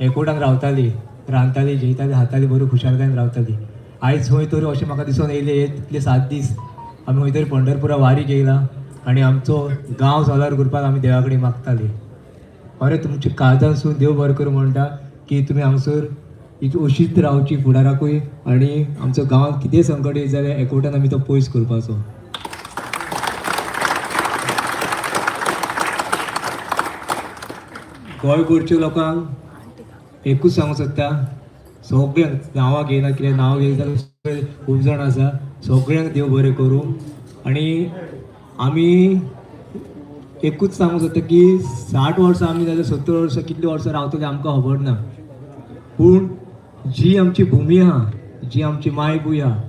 एकवटान रावताली, रांदताली, जेयताली, खाताली, बरी खुशालकायेन रावताली. आयज खंय तरी अशें म्हाका दिसून येयलें, हे तितले 7 दीस आमी खंय तरी पंढरपुरा वारीक येयला आनी आमचो गांव साल्वार करपाक आमी देवा कडेन मागताली. अरे तुमच्या काळजांतसून देव बरें करूं म्हणटा की तुमी हांगसर अशीच रावची फुडाराकूय आनी आमचो गांवांत कितेंय संकट येत जाल्यार एकवटान आमी तो पयस करपाचो. गोंयभरच्या लोकांक एकूच सांगूंक सोदता, सगळ्यांक नांवां घेयना, कित्याक नांवां घेयत जाल्यार खूब जाण आसा. सगळ्यांक देव बरें करूं. आनी आमी एकूच सांगूंक सोदता की 60 वर्सां आमी जाल्यार 70 वर्सां कितलीं वर्सां रावतले आमकां खबर ना, पूण जी आमची भुमी आहा, जी आमची मायभूंय आहा,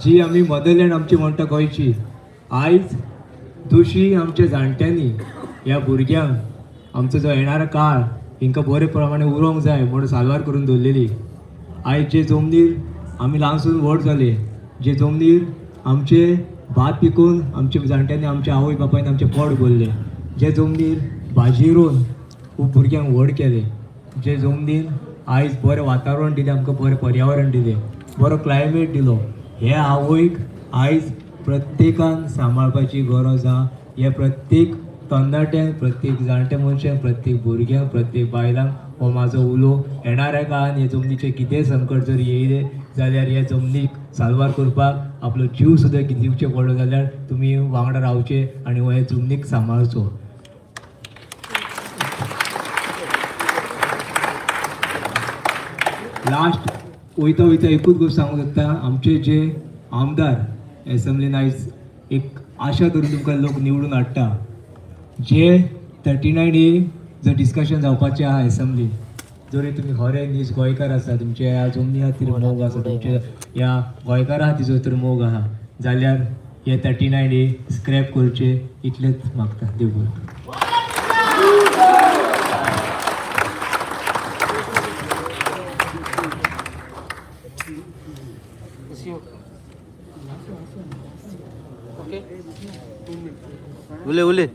जी आमी मदरलँड आमची म्हणटा गोंयची, आयज दोशी आमच्या जाणट्यांनी ह्या भुरग्यांक आमचो जो येणारो काळ हिंकां बरे प्रमाणे उरोंक जाय म्हूण साल्वार करून दवरलेली. आयज जे जमनीर आमी ल्हानसून व्हड जाले, जे जमनीर आमचे भात पिकोवन आमच्या जाणट्यांनी आमच्या आवय बापायन आमचें पोट भरलें, जे जमनीर भाजी रोवन खूब भुरग्यांक व्हड केले, जे जमनीर आयज बरें वातावरण दिलें, आमकां बरें पर्यावरण दिलें, बरो क्लायमेट दिलो, हे आवयक आयज प्रत्येकान सांबाळपाची गरज आहा. हे प्रत्येक तरणाट्यांक, प्रत्येक जाणट्या मनशांक, प्रत्येक भुरग्यांक, प्रत्येक बायलांक हो म्हाजो उलो. येणाऱ्या काळान हे जमनीचें कितेंय संकट जर येयलें जाल्यार हे जमनीक साल्वार करपाक आपलो जीव सुद्दां दिवचें पडलो जाल्यार तुमी वांगडा रावचे आनी हे जमनीक सांबाळचो. लास्ट वयता वयता एकूच गोश्ट सांगूंक सोदता, आमचे जे आमदार एसेंब्लीन आयज एक आशा धरून तुमकां लोक निवडून हाडटा, जे 39A जर डिस्कशन जावपाचें आहा एसेंब्लीन, जरी तुमी खरें नीज गोंयकार आसा, तुमच्या ह्या जमनी खातीर मोग आसा, तुमच्या ह्या गोंयकारा खातीर जर तर मोग आहा जाल्यार हे 39A scrap करचे, इतलेंच मागता. देव बरें करूं. ओके उले उले.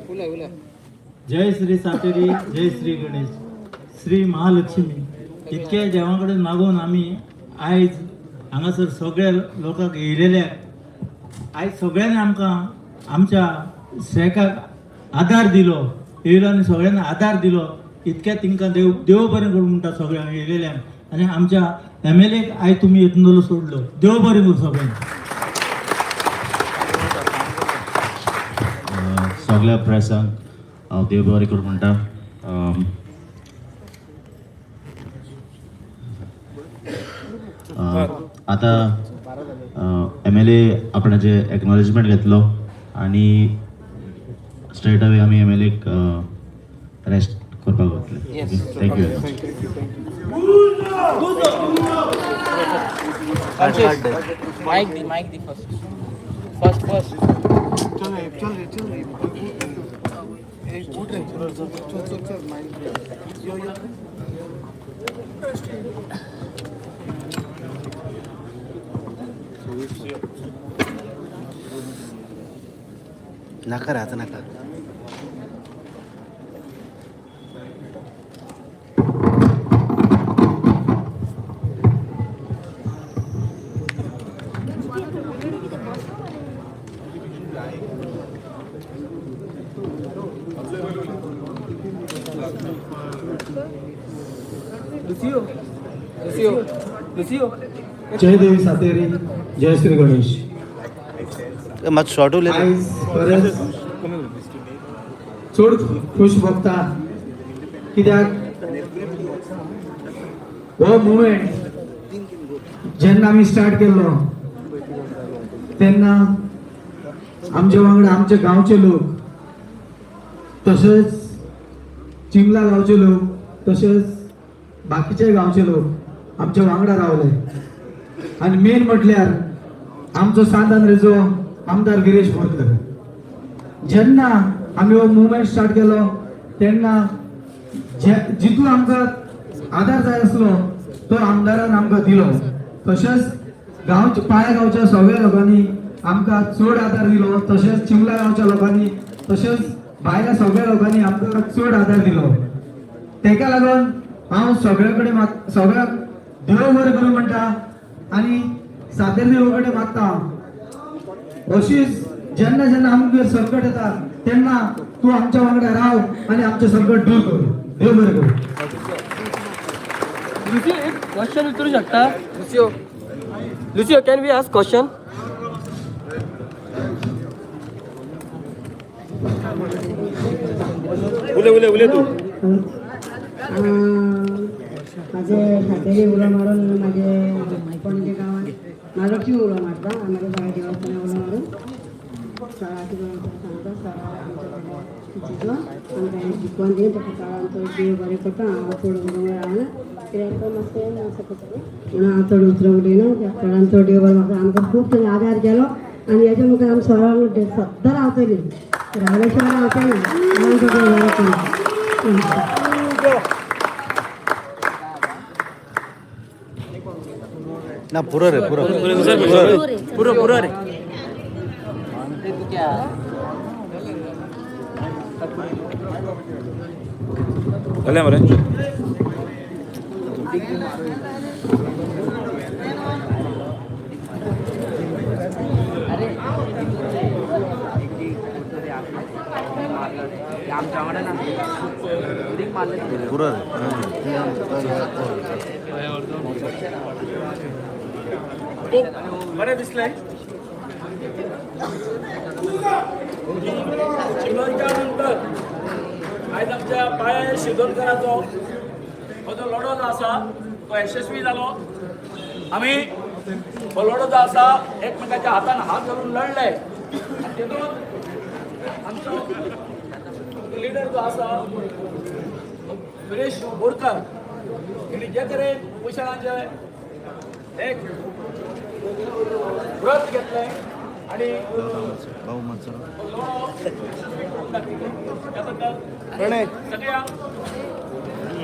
उलय उलय. जय श्री सातेरी, जय श्री गणेश, श्री महालक्ष्मी. इतक्या देवा कडेन मागून आमी आयज हांगासर सगळ्या लोकांक येयलेल्या, आयज सगळ्यांनी आमकां आमच्या शेकाक आदार दिलो, येयलो आनी सगळ्यांनी आदार दिलो. इतक्या तिंकां देव देव बरें करूं म्हणटा सगळ्यांक येयलेल्यांक. आनी आमच्या एम एल एक आयज तुमी येतलो सोडलो, देव बरें करूं सगळ्यांक. सगळ्या प्रेसांक हांव देव बरें करूं म्हणटा. आतां एमएलए आपणाचे एक्नॉलेजमेंट घेतलो आनी स्ट्रेट अवे आमी एमएलएक अरेस्ट करपाक वतले. Thank you very much. Mic the, mic the. First first first. चल चल चल, उठ रे, चल चल चल. यो यो. नाका रे, आता नाका. लुसियो, लुसियो, लुसियो. जय देवी सातेरी, जय श्री गणेश. मात शॉर्ट उलय. आयज खरेंच चड खूश भोगता, कित्याक हो मुवमेंट जेन्ना आमी स्टार्ट केल्लो तेन्ना आमच्या वांगडा आमच्या गांवचे लोक, तशेंच चिंबला गांवचे लोक, तशेंच बाकीचे गांवचे लोक आमच्या वांगडा रावले. आनी मेन म्हटल्यार आमचो सांत आंद्रेचो आमदार गिरीश बोरकर. जेन्ना आमी हो मुवमेंट स्टार्ट केलो तेन्ना जितलो आमकां आदार जाय आसलो तो आमदारान आमकां दिलो. तशेंच गांवच्या, पाळ्या गांवच्या सगळ्या लोकांनी आमकां चड आदार दिलो, तशेंच चिंबला गांवच्या लोकांनी, तशेंच भायल्या सगळ्या लोकांनी आमकां चड आदार दिलो. तेका लागून हांव सगळ्या कडेन सगळ्यांक देव बरें करूं म्हणटा आनी सातेर देवा कडेन मागता, अशीच जेन्ना जेन्ना आमगेर संकट येता तेन्ना तूं आमच्या वांगडा राव आनी आमचें संकट दूर कर. देव बरें करूं. लुसियो, एक क्वेश्चन विचारू शकता? Lucio, Lucio, can we ask question? उले उले उले तू. माझे सातेरी उलो मारून माझे पणजे गांवात म्हालक्ष्मी उलो मारता आनी म्हाज्या सगळ्या देवस्थानाक उलो मारून सराक सांगता. सरा आमचो बरो चिंतलो आमकां हें शिकवण दी. ताका चड आमचो देव बरें करता. हांव चड उलोवंक रावना कित्याक तो मातशें असो करता म्हणून हांव चड उतरां उलयना. चडान चड देव बरें. म्हाका आमकां खूब ताणें आदार केलो आनी हेच्या मुखार आमी सरांक सद्दां रावतलीं. रावले शिवाय रावचें ना. आमचो देव बरें करूं. ना, पुरो रे, पुरो. पुरो पुरो रे. जालें मरे. पुरो रे. खूप बरें दिसलें. चिंबलच्या नंतर आयज आमच्या पाळे शिरदोनकराचो हो जो लढो जो आसा तो यशस्वी जालो. आमी हो लढो जो आसा एकमेकाच्या हातान हात घालून लढले आनी तितून आमचो लिडर जो आसा सुरेश बोरकर हेणी जे तरेन उपोशणाचें एक व्रत घेतलें आणि भाऊ मातसो. हो लढो यशस्वी करून दाखयलो त्या बद्दल सगळ्यांक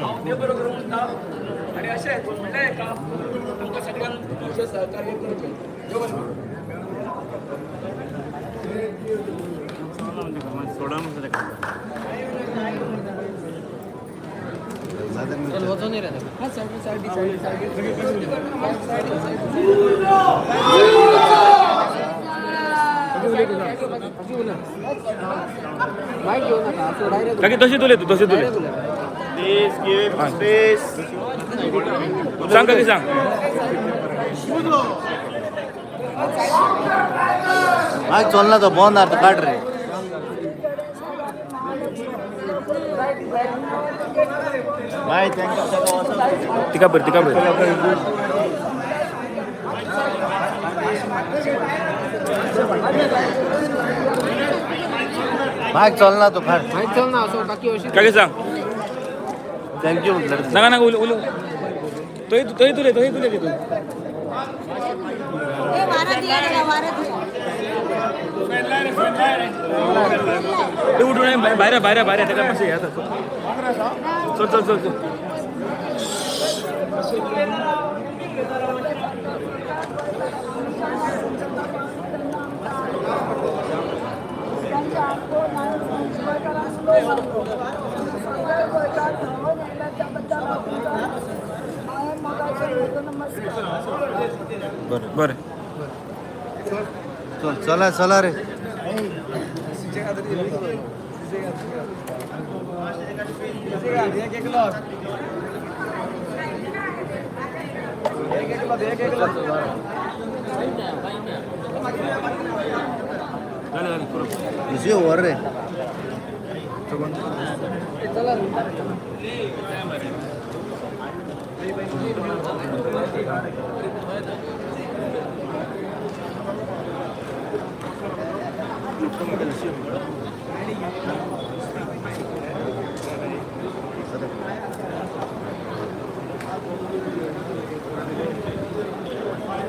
हांव देव बरो करूं म्हणटा आनी अशेंच फुडलें काम आमकां सगळ्यांक तुमचें सहकार्य करचें. देव बरें करूं. काकी तशी तुले, तू तशी तुले. सांग काकी, सांग. मायक चलना तो बंद आहा तो काड रे. बाय, thank you. तिका बरं, तिका बरं. मायक चलना तो काड. काकी सांग. Thank you म्हटलं. नाका नाका, उल उल तोय तोय तुले, तोय तुले तितून. ए, वारा दिया रे, वारा दिया. ते उठून भायर भायर भायर ताका मातशें हें जाता. चल चल चल चल. बरं. बरें. चल, चला चला रे. जालें जालें, पुरो. दुसरी वर रे.